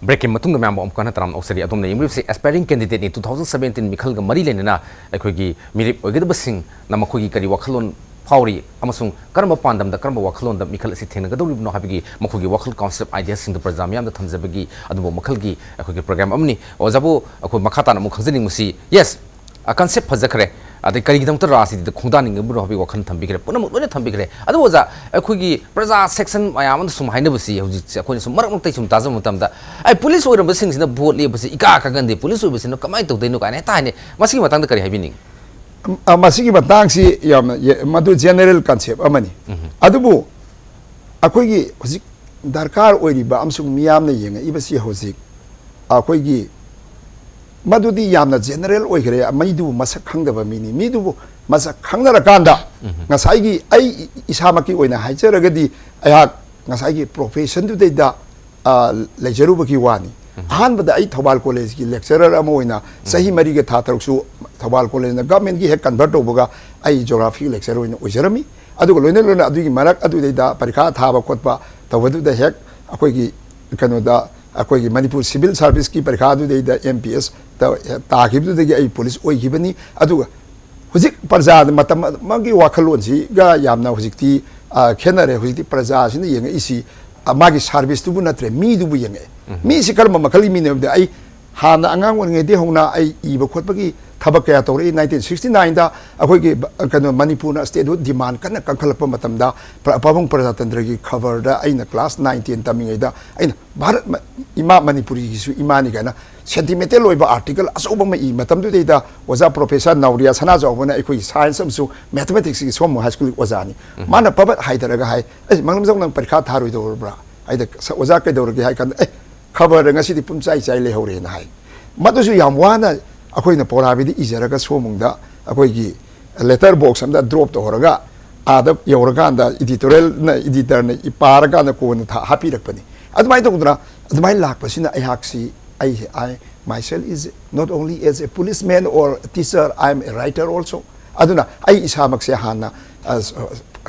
Break ꯀꯤ ꯃꯇꯨꯡꯗ ꯃꯌꯥꯝꯕꯨ ꯑꯃꯨꯛ ꯍꯟꯅ ꯇꯔꯥꯝꯅ ꯑꯣꯛꯆꯔꯤ꯫ ꯑꯗꯣꯝꯅ ꯌꯦꯡꯕꯤꯔꯤꯕꯁꯤ Aspiring Candidate ꯅꯤ꯫ Two thousand seventeen ꯃꯤꯈꯜꯒ ꯃꯔꯤ ꯂꯩꯅꯅ ꯑꯩꯈꯣꯏꯒꯤ ꯃꯤꯔꯦꯞ ꯑꯣꯏꯒꯗꯕꯁꯤꯡꯅ ꯃꯈꯣꯏꯒꯤ ꯀꯔꯤ ꯋꯥꯈꯜꯂꯣꯟ ꯐꯥꯎꯔꯤ ꯑꯃꯁꯨꯡ ꯀꯔꯝꯕ ꯄꯥꯟꯗꯝꯗ ꯀꯔꯝꯕ ꯋꯥꯈꯜꯂꯣꯟꯗ ꯃꯤꯈꯜ ꯑꯁꯤ ꯊꯦꯡꯅꯒꯗꯧꯔꯤꯕꯅꯣ ꯍꯥꯏꯕꯒꯤ ꯃꯈꯣꯏꯒꯤ ꯋꯥꯈꯜ concept idea ꯁꯤꯡꯗꯨ ꯄ꯭ꯔꯖꯥ ꯃꯤꯌꯥꯝꯗ ꯊꯝꯖꯕꯒꯤ ꯑꯗꯨꯒꯨꯝꯕ ꯃꯈꯜꯒꯤ ꯑꯩꯈꯣꯏꯒꯤ program ꯑꯃꯅꯤ꯫ ꯑꯣꯖꯥꯕꯨ ꯑꯩꯈꯣꯏ ꯃꯈꯥ ꯇꯥꯅ ꯑꯃꯨꯛ ꯈꯪꯖꯅꯤꯡꯕꯁꯤ, yes, concept ꯐꯖꯈ꯭ꯔꯦ, ꯑꯗꯩ ꯀꯔꯤꯒꯤꯗꯃꯛꯇ ꯔꯥꯖꯅꯤꯇꯤꯗ ꯈꯣꯡꯗꯥꯅꯤꯡꯉꯤꯕꯅꯣ ꯍꯥꯏꯕꯒꯤ ꯋꯥꯈꯜ ꯊꯝꯕꯤꯈ꯭ꯔꯦ, ꯄꯨꯝꯅꯃꯛ ꯂꯣꯏꯅ ꯊꯝꯕꯤꯈ꯭ꯔꯦ꯫ ꯑꯗꯨꯕꯨ ꯑꯣꯖꯥ, ꯑꯩꯈꯣꯏꯒꯤ ꯄ꯭ꯔꯖꯥ section ꯃꯌꯥꯝ ꯑꯃꯅ ꯁꯨꯝ ꯍꯥꯏꯅꯕꯁꯤ, ꯍꯧꯖꯤꯛꯁꯦ ꯑꯩꯈꯣꯏꯅ ꯁꯨꯝ ꯃꯔꯛ ꯃꯔꯛꯇ ꯁꯨꯝ ꯇꯥꯖꯕ ꯃꯇꯝꯗ, "ꯑꯩ police ꯑꯣꯏꯔꯝꯕꯁꯤꯡꯁꯤꯅ vote ꯂꯦꯞꯄꯁꯤ ꯏꯀꯥ ꯀꯥꯒꯟꯗꯦ, police ꯑꯣꯏꯕꯁꯤꯅ ꯀꯃꯥꯏꯅ ꯇꯧꯗꯣꯏꯅꯣ?" ꯀꯥꯏꯅ ꯍꯦꯛꯇ ꯍꯥꯏꯅꯩ꯫ ꯃꯁꯤꯒꯤ ꯃꯇꯥꯡꯗ ꯀꯔꯤ ꯍꯥꯏꯕꯤꯅꯤꯡꯉꯤ? ꯑ, ꯃꯁꯤꯒꯤ ꯃꯇꯥꯡꯁꯤ ꯌꯥꯝꯅ ꯌꯦ- ꯃꯗꯨ general concept ꯑꯃꯅꯤ꯫ ꯑꯗꯨꯕꯨ ꯑꯩꯈꯣꯏꯒꯤ ꯍꯧꯖꯤꯛ ꯗꯔꯀꯥꯔ ꯑꯣꯏꯔꯤꯕ ꯑꯃꯁꯨꯡ ꯃꯤꯌꯥꯝꯅ ꯌꯦꯡꯉꯛꯏꯕꯁꯤ ꯍꯧꯖꯤꯛ ꯑꯩꯈꯣꯏꯒꯤ ꯃꯗꯨꯗꯤ ꯌꯥꯝꯅ general ꯑꯣꯏꯈ꯭ꯔꯦ꯫ ꯃꯤꯗꯨꯕꯨ ꯃꯁꯛ ꯈꯪꯗꯕ ꯃꯤꯅꯤ꯫ ꯃꯤꯗꯨꯕꯨ ꯃꯁꯛ ꯈꯪꯅꯔꯀꯥꯟꯗ ꯉꯁꯥꯏꯒꯤ ꯑꯩ ꯏꯁꯥꯃꯛꯀꯤ ꯑꯣꯏꯅ ꯍꯥꯏꯖꯔꯒꯗꯤ ꯑꯩꯍꯥꯛ ꯉꯁꯥꯏꯒꯤ profession ꯗꯨꯗꯩꯗ ꯑ, ꯂꯩꯖꯔꯨꯕꯒꯤ ꯋꯥꯅꯤ꯫ ꯑꯍꯥꯟꯕꯗ ꯑꯩ ꯊꯧꯕꯥꯜ college ꯀꯤ lecturer ꯑꯃ ꯑꯣꯏꯅ ꯆꯍꯤ ꯃꯔꯤꯒ ꯊꯥ ꯇꯔꯨꯛꯁꯨ ꯊꯧꯕꯥꯜ college ꯅ government ꯀꯤ ꯍꯦꯛ convert ꯇꯧꯕꯒ ꯑꯩ geography lecturer ꯑꯣꯏꯅ ꯑꯣꯏꯖꯔꯝꯃꯤ꯫ ꯑꯗꯨꯒ ꯂꯣꯏꯅ ꯂꯣꯏꯅ ꯑꯗꯨꯒꯤ ꯃꯔꯛ ꯑꯗꯨꯗꯩꯗ ꯄꯔꯤꯈꯥ ꯊꯥꯕ ꯈꯣꯠꯄ ꯇꯧꯕꯗꯨꯗ ꯍꯦꯛ ꯑꯩꯈꯣꯏꯒꯤ ꯀꯩꯅꯣꯗ ꯑꯩꯈꯣꯏꯒꯤ ꯃꯅꯤꯄꯨꯔ civil service ꯀꯤ ꯄꯔꯤꯈꯥ ꯑꯗꯨꯗꯩꯗ M P S ꯇ ꯇꯥꯈꯤꯕꯗꯨꯗꯒꯤ ꯑꯩ police ꯑꯣꯏꯈꯤꯕꯅꯤ꯫ ꯑꯗꯨꯒ ꯍꯧꯖꯤꯛ ꯄ꯭ꯔꯖꯥꯗ ꯃꯇꯝ ꯑꯃꯒꯤ ꯋꯥꯈꯜꯂꯣꯟꯁꯤꯒ ꯌꯥꯝꯅ ꯍꯧꯖꯤꯛꯇꯤ, ꯑ, ꯈꯦꯠꯅꯔꯦ꯫ ꯍꯧꯖꯤꯛꯇꯤ ꯄ꯭ꯔꯖꯥꯁꯤꯅ ꯌꯦꯡꯉꯛꯏꯁꯤ, ꯑ, ꯃꯥꯒꯤ service ꯇꯨꯕꯨ ꯅꯠꯇ꯭ꯔꯦ, ꯃꯤꯗꯨꯕꯨ ꯌꯦꯡꯉꯛꯑꯦ꯫ ꯃꯤꯁꯤ ꯀꯔꯝꯕ ꯃꯈꯜꯒꯤ ꯃꯤꯅꯣ ꯍꯥꯏꯕꯗ ꯑꯩ ꯍꯥꯟꯅ ꯑꯉꯥꯡ ꯑꯣꯏꯔꯤꯉꯩꯗꯒꯤ ꯍꯧꯅ ꯑꯩ ꯏꯕ ꯈꯣꯠꯄꯒꯤ ꯊꯕꯛ ꯀꯌꯥ ꯇꯧꯔꯛꯏ꯫ ꯅꯥꯏꯟꯇꯤꯟ ꯁꯤꯛꯁꯇꯤ ꯅꯥꯏꯟꯗ ꯑꯩꯈꯣꯏꯒꯤ ꯕ-, ꯀꯩꯅꯣ, ꯃꯅꯤꯄꯨꯔꯅ statehood demand ꯀꯟꯅ ꯀꯟꯈꯠꯂꯛꯄ ꯃꯇꯝꯗ, ꯄ꯭ꯔ-, ꯄꯥꯕꯨꯡ ꯄ꯭ꯔꯖꯥꯇꯟꯇ꯭ꯔꯒꯤ ꯈꯕꯔꯗ ꯑꯩꯅ class nine ten ꯇꯝꯃꯤꯉꯩꯗ ꯑꯩꯅ "ꯚꯥꯔꯠ ꯃ-, ꯏꯃꯥ ꯃꯅꯤꯄꯨꯔꯤꯒꯤꯁꯨ ꯏꯃꯥꯅꯤ" ꯀꯥꯏꯅ sentimental ꯑꯣꯏꯕ article ꯑꯆꯧꯕ ꯑꯃ ꯏ꯫ ꯃꯇꯝꯗꯨꯗꯩꯗ ꯑꯣꯖꯥ Professor ꯅꯥꯎꯔꯤꯌꯥ ꯁꯅꯥꯖꯥꯎꯕꯅ ꯑꯩꯈꯣꯏꯒꯤ science ꯑꯃꯁꯨꯡ mathematicsꯀꯤ ꯁꯣꯝꯃꯨ high schoolꯒꯤ ꯑꯣꯖꯥꯅꯤ꯫ ꯃꯥꯅ ꯄꯕꯠ ꯍꯥꯏꯊꯔꯒ ꯍꯥꯏ, "ꯑꯩ ꯃꯪꯂꯝꯖꯧ, ꯅꯪ ꯄꯔꯤꯈꯥ ꯊꯥꯔꯣꯏꯗꯧꯔꯕ꯭ꯔꯥ?" ꯍꯥꯏꯗ, "ꯑꯣꯖꯥ, ꯀꯩꯗꯧꯔꯒꯦ?" ꯍꯥꯏ ꯀꯥꯟꯗ, "ꯑꯦ, ꯈꯕꯔꯗ ꯉꯁꯤꯗꯤ ꯄꯨꯝꯆꯥꯏ ꯆꯥꯏ ꯂꯩꯍꯧꯔꯦꯅ" ꯍꯥꯏ꯫ ꯃꯗꯨꯁꯨ ꯌꯥꯝ ꯋꯥꯅ ꯑꯩꯈꯣꯏꯅ ꯄꯧꯔꯥꯕꯤꯗ ꯏꯖꯔꯒ ꯁꯣꯝꯃꯨꯡꯗ ꯑꯩꯈꯣꯏꯒꯤ letter box ꯑꯝꯗ drop ꯇꯧꯍꯧꯔꯒ, ꯑꯥꯗ ꯌꯧꯔꯀꯥꯟꯗ editorialꯅ, editorꯅ ꯏ-, ꯄꯥꯔꯀꯥꯟꯗ ꯀꯣꯟꯅ ꯊꯥ-, ꯍꯥꯞꯄꯤꯔꯛꯄꯅꯤ꯫ ꯑꯗꯨꯃꯥꯏꯅ ꯇꯧꯗꯅ, ꯑꯗꯨꯃꯥꯏꯅ ꯂꯥꯛꯄꯁꯤꯅ ꯑꯩꯍꯥꯛꯁꯤ, ꯑꯩ, I myself is not only as a policeman or teacher, I am a writer also꯫ ꯑꯗꯨꯅ ꯑꯩ ꯏꯁꯥꯃꯛꯁꯦ ꯍꯥꯟꯅ, ꯑ,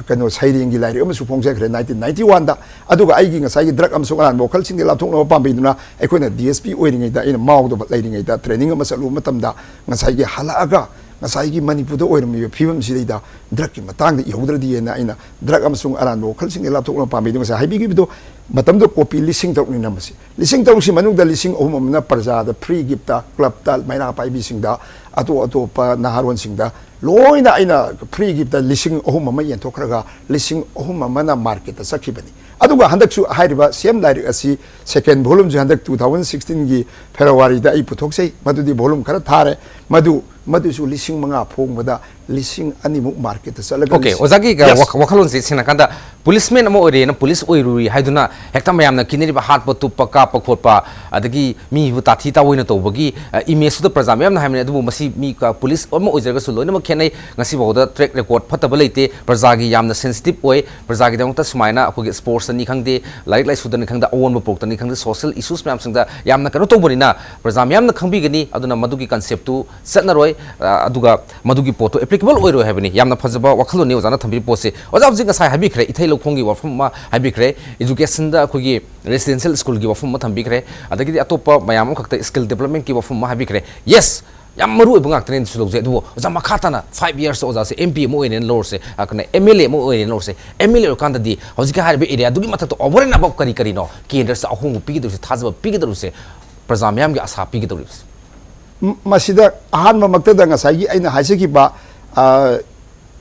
ꯀꯩꯅꯣ, ꯁꯩꯔꯦꯡꯒꯤ ꯂꯥꯏꯔꯤꯛ ꯑꯃꯁꯨ ꯐꯣꯡꯖꯈ꯭ꯔꯦ nineteen ninety oneꯗ꯫ ꯑꯗꯨꯒ ꯑꯩꯒꯤ ꯉꯁꯥꯏꯒꯤ drug ꯑꯃꯁꯨꯡ ꯑꯔꯥꯟꯕ ꯋꯥꯈꯜꯁꯤꯡꯗꯒꯤ ꯂꯥꯞꯊꯣꯛꯅꯕ ꯄꯥꯝꯕꯩꯗꯨꯅ ꯑꯩꯈꯣꯏꯅ D S P ꯑꯣꯏꯔꯤꯉꯩꯗ, ꯑꯩꯅ ꯃꯥꯎꯗ ꯂꯩꯔꯤꯉꯩꯗ training ꯑꯃ ꯆꯠꯂꯨꯕ ꯃꯇꯝꯗ, ꯉꯁꯥꯏꯒꯤ ꯍꯜꯂꯛꯑꯒ ꯉꯁꯥꯏꯒꯤ ꯃꯅꯤꯄꯨꯔꯗ ꯑꯣꯏꯔꯝꯃꯤꯕ ꯐꯤꯕꯝꯁꯤꯗꯩꯗ drugꯀꯤ ꯃꯇꯥꯡꯗ ꯏꯍꯧꯗ꯭ꯔꯗꯤꯅ ꯑꯩꯅ drug ꯑꯃꯁꯨꯡ ꯑꯔꯥꯟꯕ ꯋꯥꯈꯜꯁꯤꯡꯗꯒꯤ ꯂꯥꯞꯊꯣꯛꯅꯕ ꯄꯥꯝꯕꯩꯗꯣ ꯉꯁꯥꯏ ꯍꯥꯏꯕꯤꯈꯤꯕꯗꯣ, ꯃꯇꯝꯗꯨꯗ copy ꯂꯤꯁꯤꯡ ꯇꯔꯨꯛꯅꯤ ꯅꯝꯕꯁꯦ꯫ ꯂꯤꯁꯤꯡ ꯇꯔꯨꯛꯁꯤ ꯃꯅꯨꯡꯗ ꯂꯤꯁꯤꯡ ꯑꯍꯨꯝ ꯑꯃꯅ ꯄ꯭ꯔꯖꯥꯗ free giftꯇ, clubꯇ, ꯃꯩꯔꯥ ꯄꯥꯏꯕꯤꯁꯤꯡꯗ, ꯑꯇꯣꯞ ꯑꯇꯣꯞꯄ ꯅꯍꯥꯔꯣꯟꯁꯤꯡꯗ ꯂꯣꯏꯅ ꯑꯩꯅ free giftꯇ ꯂꯤꯁꯤꯡ ꯑꯍꯨꯝ ꯑꯃ ꯌꯦꯟꯊꯣꯛꯈ꯭ꯔꯒ, ꯂꯤꯁꯤꯡ ꯑꯍꯨꯝ ꯑꯃꯅ marketꯇ ꯆꯠꯈꯤꯕꯅꯤ꯫ ꯑꯗꯨꯒ ꯍꯟꯗꯛꯁꯨ ꯍꯥꯏꯔꯤꯕ same ꯂꯥꯏꯔꯤꯛ ꯑꯁꯤ second volumeꯁꯨ ꯍꯟꯗꯛ two thousand sixteenꯒꯤ Februaryꯗ ꯑꯩ ꯄꯨꯊꯣꯛꯆꯩ꯫ ꯃꯗꯨꯗꯤ volume ꯈꯔ ꯊꯥꯔꯦ꯫ ꯃꯗꯨ, ꯃꯗꯨꯁꯨ ꯂꯤꯁꯤꯡ ꯃꯉꯥ ꯐꯣꯡꯕꯗ ꯂꯤꯁꯤꯡ ꯑꯅꯤꯃꯨꯛ marketꯇ ꯆꯠꯂꯒ OK, ꯂꯤꯁꯤꯡ ꯑꯣꯖꯥꯒꯤ ꯀ-, Yes꯫ ꯋꯥꯈ-, ꯋꯥꯈꯜꯂꯣꯟꯁꯦ ꯁꯦꯡꯅ ꯀꯥꯟꯗ, policeman ꯑꯃ ꯑꯣꯏꯔꯦꯅ police ꯑꯣꯏꯔꯨꯔꯤ ꯍꯥꯏꯗꯨꯅ ꯍꯦꯛꯇ ꯃꯌꯥꯝꯅ ꯀꯤꯅꯔꯤꯕ ꯍꯥꯠꯄ, ꯇꯨꯞꯄ, ꯀꯥꯞꯄ ꯈꯣꯠꯄ, ꯑꯗꯒꯤ ꯃꯤꯕꯨ ꯇꯥꯊꯤ ꯇꯥꯑꯣꯏꯅ ꯇꯧꯕꯒꯤ, ꯑ, imageꯇꯨꯗ ꯄ꯭ꯔꯖꯥ ꯃꯌꯥꯝꯅ ꯍꯥꯏꯕꯅꯤ꯫ ꯑꯗꯨꯕꯨ ꯃꯁꯤ ꯃꯤ ꯀ-, police ꯑꯃ ꯑꯣꯏꯖꯔꯒꯁꯨ ꯂꯣꯏꯅꯃꯛ ꯈꯦꯠꯅꯩ꯫ ꯉꯁꯤꯐꯥꯎꯗ track record ꯐꯠꯇꯕ ꯂꯩꯇꯦ꯫ ꯄ꯭ꯔꯖꯥꯒꯤ ꯌꯥꯝꯅ sensitive ꯑꯣꯏ꯫ ꯄ꯭ꯔꯖꯥꯒꯤꯗꯃꯛꯇ ꯁꯨꯃꯥꯏꯅ ꯑꯩꯈꯣꯏꯒꯤ sportsꯇꯅꯤ ꯈꯪꯗꯦ, ꯂꯥꯏꯔꯤꯛ ꯂꯥꯏꯁꯨꯗꯅꯤ ꯈꯪꯗꯦ, ꯑꯑꯣꯟꯕ ꯄꯨꯔꯛꯇꯅꯤ ꯈꯪꯗꯦ, social issues ꯃꯌꯥꯝꯁꯤꯡꯗ ꯌꯥꯝꯅ ꯀꯩꯅꯣ ꯇꯧꯕꯅꯤꯅ ꯄ꯭ꯔꯖꯥ ꯃꯌꯥꯝꯅ ꯈꯪꯕꯤꯒꯅꯤ꯫ ꯑꯗꯨꯅ ꯃꯗꯨꯒꯤ conceptꯇꯨ ꯆꯠꯅꯔꯣꯏ, ꯑ, ꯑꯗꯨꯒ ꯃꯗꯨꯒꯤ ꯄꯣꯠꯇꯣ applicable ꯑꯣꯏꯔꯣꯏ ꯍꯥꯏꯕꯅꯤ꯫ ꯌꯥꯝꯅ ꯐꯖꯕ ꯋꯥꯈꯜꯂꯣꯟꯅꯤ ꯑꯣꯖꯥꯅ ꯊꯝꯕꯤꯔꯤꯕ ꯄꯣꯠꯁꯦ꯫ ꯑꯣꯖꯥ ꯍꯧꯖꯤꯛ ꯉꯁꯥꯏ ꯍꯥꯏꯕꯤꯈ꯭ꯔꯦ, ꯏꯊꯩ ꯂꯧꯈꯣꯡꯒꯤ ꯋꯥꯐꯝ ꯑꯃ ꯍꯥꯏꯕꯤꯈ꯭ꯔꯦ, educationꯗ ꯑꯩꯈꯣꯏꯒꯤ residential schoolꯒꯤ ꯋꯥꯐꯝ ꯑꯃ ꯊꯝꯕꯤꯈ꯭ꯔꯦ, ꯑꯗꯒꯤꯗꯤ ꯑꯇꯣꯞꯄ ꯃꯌꯥꯝ ꯑꯃꯈꯛꯇ skill developmentꯀꯤ ꯋꯥꯐꯝ ꯑꯃ ꯍꯥꯏꯕꯤꯈ꯭ꯔꯦ꯫ Yes, ꯌꯥꯝ ꯃꯔꯨ ꯑꯣꯏꯕ ꯉꯥꯛꯇꯅꯦꯅꯁꯨ ꯂꯧꯖꯩ꯫ ꯑꯗꯨꯕꯨ ꯑꯣꯖꯥ, ꯃꯈꯥ ꯇꯥꯅ five yearsꯇ ꯑꯣꯖꯥꯁꯦ M P ꯑꯃ ꯑꯣꯏꯔꯦꯅ ꯂꯧꯔꯁꯦ, ꯑ, ꯀꯩꯅꯣ, M L A ꯑꯃ ꯑꯣꯏꯔꯦꯅ ꯂꯧꯔꯁꯦ, M L A ꯑꯣꯏꯔꯀꯥꯟꯗꯗꯤ ꯍꯧꯖꯤꯛꯀꯤ ꯍꯥꯏꯔꯤꯕ areaꯗꯨꯒꯤ ꯃꯊꯛꯇ over and above ꯀꯔꯤ ꯀꯔꯤꯅꯣ ꯀꯦꯟꯗ꯭ꯔꯁꯤꯗ ꯑꯍꯣꯡꯕ ꯄꯤꯒꯗꯧꯔꯤꯁꯦ, ꯊꯥꯖꯕ ꯄꯤꯒꯗꯧꯔꯤꯁꯦ, ꯄ꯭ꯔꯖꯥ ꯃꯌꯥꯝꯒꯤ ꯑꯁꯥ ꯄꯤꯒꯗꯧꯔꯤꯕꯁꯦ? ꯃꯁꯤꯗ ꯑꯍꯥꯟꯕꯃꯛꯇꯗ ꯉꯁꯥꯏꯒꯤ ꯑꯩꯅ ꯍꯥꯏꯖꯈꯤꯕ, ꯑ,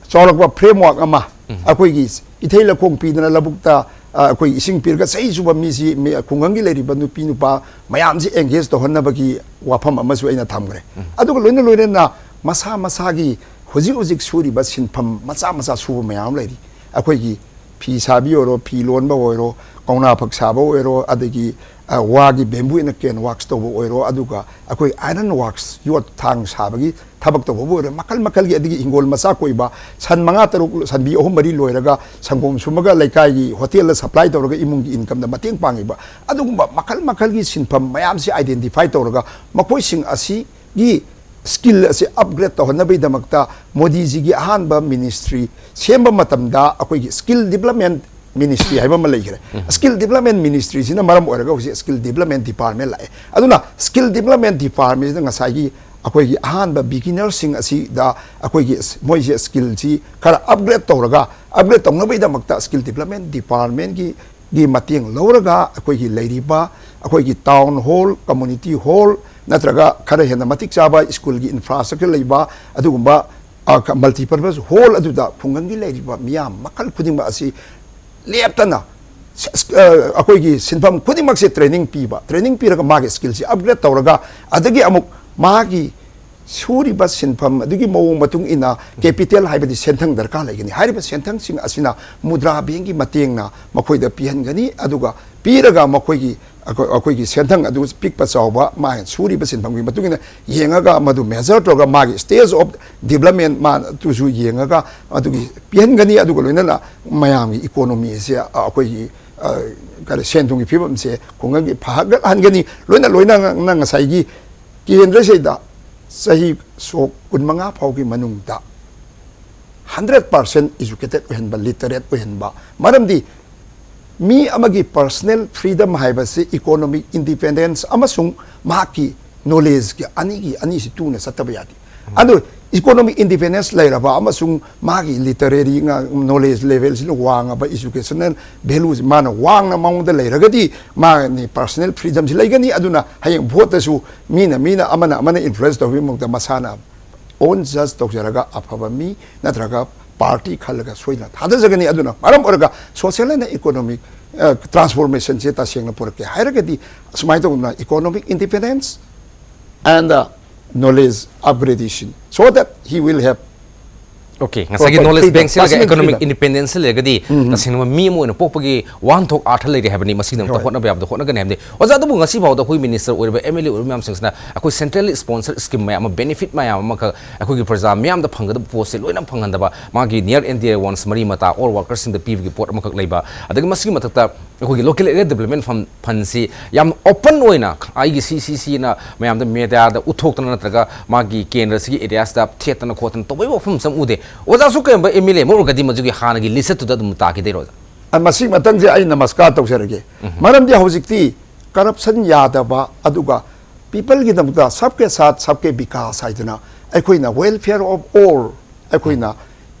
ꯆꯥꯎꯔꯛꯄ framework ꯑꯃ, ꯑꯩꯈꯣꯏꯒꯤ ꯏꯊꯩ ꯂꯧꯈꯣꯡ ꯄꯤꯗꯅ ꯂꯧꯕꯨꯛꯇ, ꯑ, ꯑꯩꯈꯣꯏ ꯏꯁꯤꯡ ꯄꯤꯔꯒ ꯆꯍꯤ ꯆꯨꯞꯄ ꯃꯤꯁꯤ, ꯃꯤ, ꯈꯨꯡꯒꯪꯒꯤ ꯂꯩꯔꯤꯕ ꯅꯨꯄꯤ ꯅꯨꯄꯥ ꯃꯌꯥꯝꯁꯤ engage ꯇꯧꯍꯟꯅꯕꯒꯤ ꯋꯥꯐꯝ ꯑꯃꯁꯨ ꯑꯩꯅ ꯊꯝꯈ꯭ꯔꯦ꯫ ꯑꯗꯨꯒ ꯂꯣꯏꯅ ꯂꯣꯏꯅꯅ ꯃꯁꯥ ꯃꯁꯥꯒꯤ ꯍꯧꯖꯤꯛ ꯍꯧꯖꯤꯛ ꯁꯨꯔꯤꯕ ꯁꯤꯟꯐꯝ ꯃꯆꯥ ꯃꯆꯥ ꯁꯨꯕ ꯃꯌꯥꯝ ꯑꯃ ꯂꯩꯔꯤ꯫ ꯑꯩꯈꯣꯏꯒꯤ ꯐꯤ ꯁꯥꯕꯤ ꯑꯣꯏꯔꯣ, ꯐꯤ ꯂꯣꯟꯕ ꯑꯣꯏꯔꯣ, ꯀꯧꯅꯥ ꯐꯛ ꯁꯥꯕ ꯑꯣꯏꯔꯣ, ꯑꯗꯒꯤ, ꯑ, ꯋꯥꯒꯤ bamboo ꯑꯣꯏꯅ cane works ꯇꯧꯕ ꯑꯣꯏꯔꯣ, ꯑꯗꯨꯒ ꯑꯩꯈꯣꯏ iron works, ꯌꯣꯠ ꯊꯥꯡ ꯁꯥꯕꯒꯤ ꯊꯕꯛ ꯇꯧꯕꯕꯨ ꯑꯣꯏꯔꯣ, ꯃꯈꯜ ꯃꯈꯜꯒꯤ, ꯑꯗꯒꯤ ꯍꯤꯡꯒꯣꯜ ꯃꯆꯥ ꯀꯣꯏꯕ, ꯁꯟ ꯃꯉꯥ ꯇꯔꯨꯛ, ꯁꯟꯕꯤ ꯑꯍꯨꯝ ꯃꯔꯤ ꯂꯣꯏꯔꯒ ꯁꯪꯒꯣꯝ ꯁꯨꯝꯃꯒ ꯂꯩꯀꯥꯏꯒꯤ ꯍꯣꯇꯦꯜꯗ supply ꯇꯧꯔꯒ ꯏꯃꯨꯡꯒꯤ incomeꯗ ꯃꯇꯦꯡ ꯄꯥꯡꯉꯤꯕ, ꯑꯗꯨꯒꯨꯝꯕ ꯃꯈꯜ ꯃꯈꯜꯒꯤ ꯁꯤꯟꯐꯝ ꯃꯌꯥꯝꯁꯤ identify ꯇꯧꯔꯒ ꯃꯈꯣꯏꯁꯤꯡ ꯑꯁꯤꯒꯤ skill ꯑꯁꯤ upgrade ꯇꯧꯍꯟꯅꯕꯒꯤꯗꯃꯛꯇ ꯃꯣꯗꯤꯖꯤꯒꯤ ꯑꯍꯥꯟꯕ ministry ꯁꯦꯝꯕ ꯃꯇꯝꯗ ꯑꯩꯈꯣꯏꯒꯤ skill development ministry ꯍꯥꯏꯕ ꯑꯃ ꯂꯩꯈ꯭ꯔꯦ꯫ Skill development ministryꯁꯤꯅ ꯃꯔꯝ ꯑꯣꯏꯔꯒ ꯍꯧꯖꯤꯛ skill development department ꯂꯥꯛꯑꯦ꯫ ꯑꯗꯨꯅ skill development departmentꯁꯤꯗ ꯉꯁꯥꯏꯒꯤ ꯑꯩꯈꯣꯏꯒꯤ ꯑꯍꯥꯟꯕ beginnerꯁꯤꯡ ꯑꯁꯤꯗ ꯑꯩꯈꯣꯏꯒꯤ ꯃꯣꯏꯁꯦ skillꯁꯤ ꯈꯔ upgrade ꯇꯧꯔꯒ, upgrade ꯇꯧꯅꯕꯒꯤꯗꯃꯛꯇ skill development departmentꯒꯤ ꯒꯤ ꯃꯇꯦꯡ ꯂꯧꯔꯒ ꯑꯩꯈꯣꯏꯒꯤ ꯂꯩꯔꯤꯕ ꯑꯩꯈꯣꯏꯒꯤ town hall, community hall, ꯅꯠꯇ꯭ꯔꯒ ꯈꯔ ꯍꯦꯟꯅ ꯃꯇꯤꯛ ꯆꯥꯕ ꯁ꯭ꯀꯨꯜꯒꯤ infrastructure ꯂꯩꯕ ꯑꯗꯨꯒꯨꯝꯕ, ꯑ, ꯀ-, multipurpose hall ꯑꯗꯨꯗ ꯈꯨꯡꯒꯪꯒꯤ ꯂꯩꯔꯤꯕ ꯃꯤꯌꯥꯝ ꯃꯈꯜ ꯈꯨꯗꯤꯡꯃꯛ ꯑꯁꯤ ꯂꯦꯞꯇꯅ ꯁ-, ꯁ-, ꯑ, ꯑꯩꯈꯣꯏꯒꯤ ꯁꯤꯟꯐꯝ ꯈꯨꯗꯤꯡꯃꯛꯁꯦ training ꯄꯤꯕ, training ꯄꯤꯔꯒ ꯃꯥꯒꯤ skillꯁꯤ upgrade ꯇꯧꯔꯒ, ꯑꯗꯒꯤ ꯑꯃꯨꯛ ꯃꯥꯒꯤ ꯁꯨꯔꯤꯕ ꯁꯤꯟꯐꯝ ꯑꯗꯨꯒꯤ ꯃꯑꯣꯡ ꯃꯇꯨꯡ ꯏꯟꯅ capital ꯍꯥꯏꯕꯗꯤ ꯁꯦꯟꯊꯪ ꯗꯔꯀꯥꯔ ꯂꯩꯒꯅꯤ꯫ ꯍꯥꯏꯔꯤꯕ ꯁꯦꯟꯊꯪꯁꯤꯡ ꯑꯁꯤꯅ ꯃꯨꯗ꯭ꯔꯥ ꯕꯦꯡꯒꯤ ꯃꯇꯦꯡꯅ ꯃꯈꯣꯏꯗ ꯄꯤꯍꯟꯒꯅꯤ, ꯑꯗꯨꯒ ꯄꯤꯔꯒ ꯃꯈꯣꯏꯒꯤ, ꯑꯩꯈꯣꯏ-, ꯑꯩꯈꯣꯏꯒꯤ ꯁꯦꯟꯊꯪ ꯑꯗꯨ ꯄꯤꯛꯄ ꯆꯥꯎꯕ ꯃꯥ ꯁꯨꯔꯤꯕ ꯁꯤꯟꯐꯝꯒꯤ ꯃꯇꯨꯡ ꯏꯟꯅ ꯌꯦꯡꯉꯒ, ꯃꯗꯨ measure ꯇꯧꯔꯒ, ꯃꯥꯒꯤ stage of development ꯃꯥ ꯑꯗꯨꯁꯨ ꯌꯦꯡꯉꯒ, ꯑꯗꯨꯒꯤ ꯄꯤꯍꯟꯒꯅꯤ꯫ ꯑꯗꯨꯒ ꯂꯣꯏꯅꯅ ꯃꯌꯥꯝꯒꯤ economy ꯑꯁꯤ, ꯑ, ꯑꯩꯈꯣꯏꯒꯤ, ꯑ, ꯀꯔꯤ, ꯁꯦꯟ ꯊꯨꯝꯒꯤ ꯐꯤꯕꯝꯁꯦ ꯈꯨꯡꯒꯪꯒꯤ ꯐꯒꯠꯍꯟꯒꯅꯤ꯫ ꯂꯣꯏꯅ ꯂꯣꯏꯅꯅ ꯉꯁꯥꯏꯒꯤ ꯀꯦꯟꯗ꯭ꯔꯁꯤꯗ ꯆꯍꯤ ꯁꯣꯛ ꯀꯨꯟꯃꯉꯥ ꯐꯥꯎꯒꯤ ꯃꯅꯨꯡꯗ hundred percent educated ꯑꯣꯏꯍꯟꯕ, literate ꯑꯣꯏꯍꯟꯕ꯫ ꯃꯔꯝꯗꯤ ꯃꯤ ꯑꯃꯒꯤ personal freedom ꯍꯥꯏꯕꯁꯤ economic independence ꯑꯃꯁꯨꯡ ꯃꯍꯥꯛꯀꯤ knowledgeꯒꯤ ꯑꯅꯤꯒꯤ, ꯑꯅꯤꯁꯤ ꯇꯨꯅ ꯆꯠꯇꯕ ꯌꯥꯗꯦ꯫ ꯑꯗꯨ Economic independence ꯂꯩꯔꯕ ꯑꯃꯁꯨꯡ ꯃꯥꯒꯤ literary ꯉ-, knowledge level ꯁꯤꯅ ꯋꯥꯡꯉꯕ, educational value ꯁꯤ ꯃꯥꯅ ꯋꯥꯡꯅ ꯃꯉꯣꯟꯗ ꯂꯩꯔꯒꯗꯤ ꯃꯥꯒꯤ personal freedom ꯁꯤ ꯂꯩꯒꯅꯤ꯫ ꯑꯗꯨꯅ ꯍꯌꯦꯡ vote ꯇꯁꯨ ꯃꯤꯅ, ꯃꯤꯅ ꯑꯃꯅ, ꯑꯃꯅ influence ꯇꯧꯕꯒꯤ ꯃꯍꯨꯠꯇ ꯃꯁꯥꯅ own judge ꯇꯧꯖꯔꯒ ꯑꯐꯕ ꯃꯤ ꯅꯠꯇ꯭ꯔꯒ party ꯈꯜꯂꯒ ꯁꯣꯏꯗꯅ ꯊꯥꯗꯖꯒꯅꯤ꯫ ꯑꯗꯨꯅ ꯃꯔꯝ ꯑꯣꯏꯔꯒ social and economic, ꯑ, transformation ꯁꯦ ꯇꯁꯦꯡꯅ ꯄꯨꯔꯛꯀꯦ ꯍꯥꯏꯔꯒꯗꯤ ꯁꯨꯃꯥꯏꯅ ꯇꯧꯗꯅ economic independence and, uh, knowledge upgradation, so that he will have okay, ꯉꯁꯥꯏꯒꯤ ꯄꯣ-, knowledge freedom, bank ꯁꯤ ꯂꯩꯔꯒ personal economic freedom. Independence ꯁꯤ ꯂꯩꯔꯒꯗꯤ ꯇꯁꯦꯡꯅ ꯃꯤ ꯑꯃ ꯑꯣꯏꯅ ꯄꯣꯛꯄꯒꯤ ꯋꯥꯍꯟꯊꯣꯛ ꯑꯥꯔꯊ ꯂꯩꯔꯦ ꯍꯥꯏꯕꯅꯤ꯫ ꯃꯁꯤꯒꯤꯗꯃꯛꯇ ꯍꯣꯏ꯫ ꯍꯣꯠꯅꯕ ꯌꯥꯕꯗꯣ ꯍꯣꯠꯅꯒꯅꯤ ꯍꯥꯏꯕꯅꯤ꯫ ꯑꯣꯖꯥ, ꯑꯗꯨꯕꯨ ꯉꯁꯤ ꯐꯥꯎꯗ ꯑꯩꯈꯣꯏ minister ꯑꯣꯏꯔꯤꯕ, M L A ꯑꯣꯏꯔꯤꯕ ꯃꯌꯥꯝꯁꯤꯡꯁꯤꯅ ꯑꯩꯈꯣꯏ centrally sponsored scheme ꯃꯌꯥꯝ ꯑꯃ, benefit ꯃꯌꯥꯝ ꯑꯃꯈꯛ ꯑꯩꯈꯣꯏꯒꯤ ꯄ꯭ꯔꯖꯥ ꯃꯤꯌꯥꯝꯗ ꯐꯪꯒꯗꯕ ꯄꯣꯠꯁꯦ ꯂꯣꯏꯅ ꯐꯪꯍꯟꯗꯕ, ꯃꯥꯒꯤ near and dear ones, ꯃꯔꯤ ꯃꯇꯥ or workers ꯁꯤꯡꯗ ꯄꯤꯕꯒꯤ ꯄꯣꯠ ꯑꯃꯈꯛ ꯂꯩꯕ, ꯑꯗꯒꯤ ꯃꯁꯤꯒꯤ ꯃꯊꯛꯇ ꯑꯩꯈꯣꯏꯒꯤ local area development fund, fund ꯁꯤ ꯌꯥꯝ open ꯑꯣꯏꯅ ꯑꯩꯒꯤ ꯁꯤ, ꯁꯤ, ꯁꯤꯅ ꯃꯌꯥꯝꯗ media ꯗ ꯎꯠꯊꯣꯛꯇꯅ ꯅꯠꯇ꯭ꯔꯒ ꯃꯥꯒꯤ ꯀꯦꯟꯗ꯭ꯔꯁꯤꯒꯤ area ꯁꯤꯗ ꯊꯦꯠꯇꯅ ꯈꯣꯠꯇꯅ ꯇꯧꯕꯒꯤ ꯋꯥꯐꯝ ꯑꯃ ꯎꯗꯦ꯫ ꯑꯣꯖꯥꯁꯨ ꯀꯔꯤꯒꯨꯝꯕ M L A ꯑꯃ ꯑꯣꯏꯔꯒꯗꯤ ꯃꯗꯨꯒꯤ ꯍꯥꯟꯅꯒꯤ list ꯇꯨꯗ ꯑꯗꯨꯝ ꯇꯥꯈꯤꯗꯣꯏꯔꯣ, ꯑꯣꯖꯥ? ꯑ, ꯃꯁꯤꯒꯤ ꯃꯇꯥꯡꯁꯦ ꯑꯩ ꯅꯃꯁꯀꯥꯔ ꯇꯧꯖꯔꯒꯦ꯫ ꯃꯔꯝꯗꯤ ꯍꯧꯖꯤꯛꯇꯤ corruption ꯌꯥꯗꯕ, ꯑꯗꯨꯒ people ꯒꯤꯗꯃꯛꯇ सबके साथ सबके विकास ꯍꯥꯏꯗꯅ ꯑꯩꯈꯣꯏꯅ welfare of all, ꯑꯩꯈꯣꯏꯅ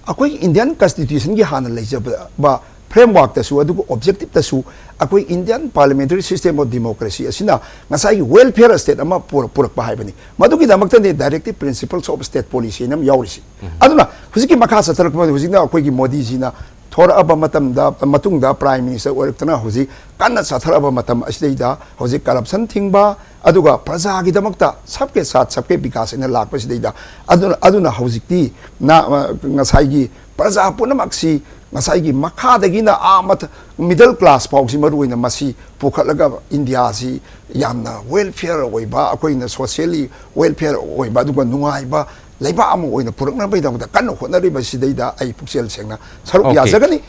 ꯑꯩꯈꯣꯏ Indian Constitution ꯒꯤ ꯍꯥꯟꯅ ꯂꯩꯖꯕ framework ꯇꯁꯨ, ꯑꯗꯨꯒ objective ꯇꯁꯨ ꯑꯩꯈꯣꯏ Indian parliamentary system of democracy ꯑꯁꯤꯅ ꯉꯁꯥꯏꯒꯤ welfare state ꯑꯃ ꯄꯨꯔ-, ꯄꯨꯔꯛꯄ ꯍꯥꯏꯕꯅꯤ꯫ ꯃꯗꯨꯒꯤꯗꯃꯛꯇꯅꯤ directive principles of state policy ꯍꯥꯏꯅ ꯑꯃ ꯌꯥꯎꯔꯤꯁꯤ꯫ ꯑꯗꯨꯅ ꯍꯧꯖꯤꯛꯀꯤ ꯃꯈꯥ ꯆꯠꯊꯔꯛꯄ ꯍꯧꯖꯤꯛꯅ ꯑꯩꯈꯣꯏꯒꯤ ꯃꯣꯗꯤꯖꯤꯅ ꯊꯣꯔꯛꯑꯕ ꯃꯇꯝꯗ, ꯃꯇꯨꯡꯗ Prime Minister ꯑꯣꯏꯔꯛꯇꯅ ꯍꯧꯖꯤꯛ ꯀꯟꯅ ꯆꯠꯊꯔꯛꯑꯕ ꯃꯇꯝ ꯑꯁꯤꯗꯩꯗ ꯍꯧꯖꯤꯛ corruption ꯊꯤꯡꯕ, ꯑꯗꯨꯒ ꯄ꯭ꯔꯖꯥꯒꯤꯗꯃꯛꯇ सबके साथ सबके विकास ꯍꯥꯏꯅ ꯂꯥꯛꯄꯁꯤꯗꯩꯗ, ꯑꯗꯨꯅ, ꯑꯗꯨꯅ ꯍꯧꯖꯤꯛꯇꯤ ꯅ-, ꯉꯁꯥꯏꯒꯤ ꯄ꯭ꯔꯖꯥ ꯄꯨꯝꯅꯃꯛꯁꯤ ꯉꯁꯥꯏꯒꯤ ꯃꯈꯥꯗꯒꯤꯅ ꯑꯥ ꯃꯊ-, middle class ꯐꯥꯎꯁꯤ ꯃꯔꯨ ꯑꯣꯏꯅ ꯃꯁꯤ ꯄꯨꯈꯠꯂꯒ ꯏꯟꯗꯤꯌꯥꯁꯤ ꯌꯥꯝꯅ welfare ꯑꯣꯏꯕ, ꯑꯩꯈꯣꯏꯅ socially welfare ꯑꯣꯏꯕ, ꯑꯗꯨꯒ ꯅꯨꯡꯉꯥꯏꯕ ꯂꯩꯕꯥꯛ ꯑꯃ ꯑꯣꯏꯅ ꯄꯨꯔꯛꯅꯕꯒꯤꯗꯃꯛꯇ ꯀꯟꯅ ꯍꯣꯠꯅꯔꯤꯕꯁꯤꯗꯩꯗ ꯑꯩ ꯄꯨꯛꯆꯦꯜ ꯁꯦꯡꯅ ꯁꯔꯨꯛ Okay. ꯌꯥꯖꯒꯅꯤ꯫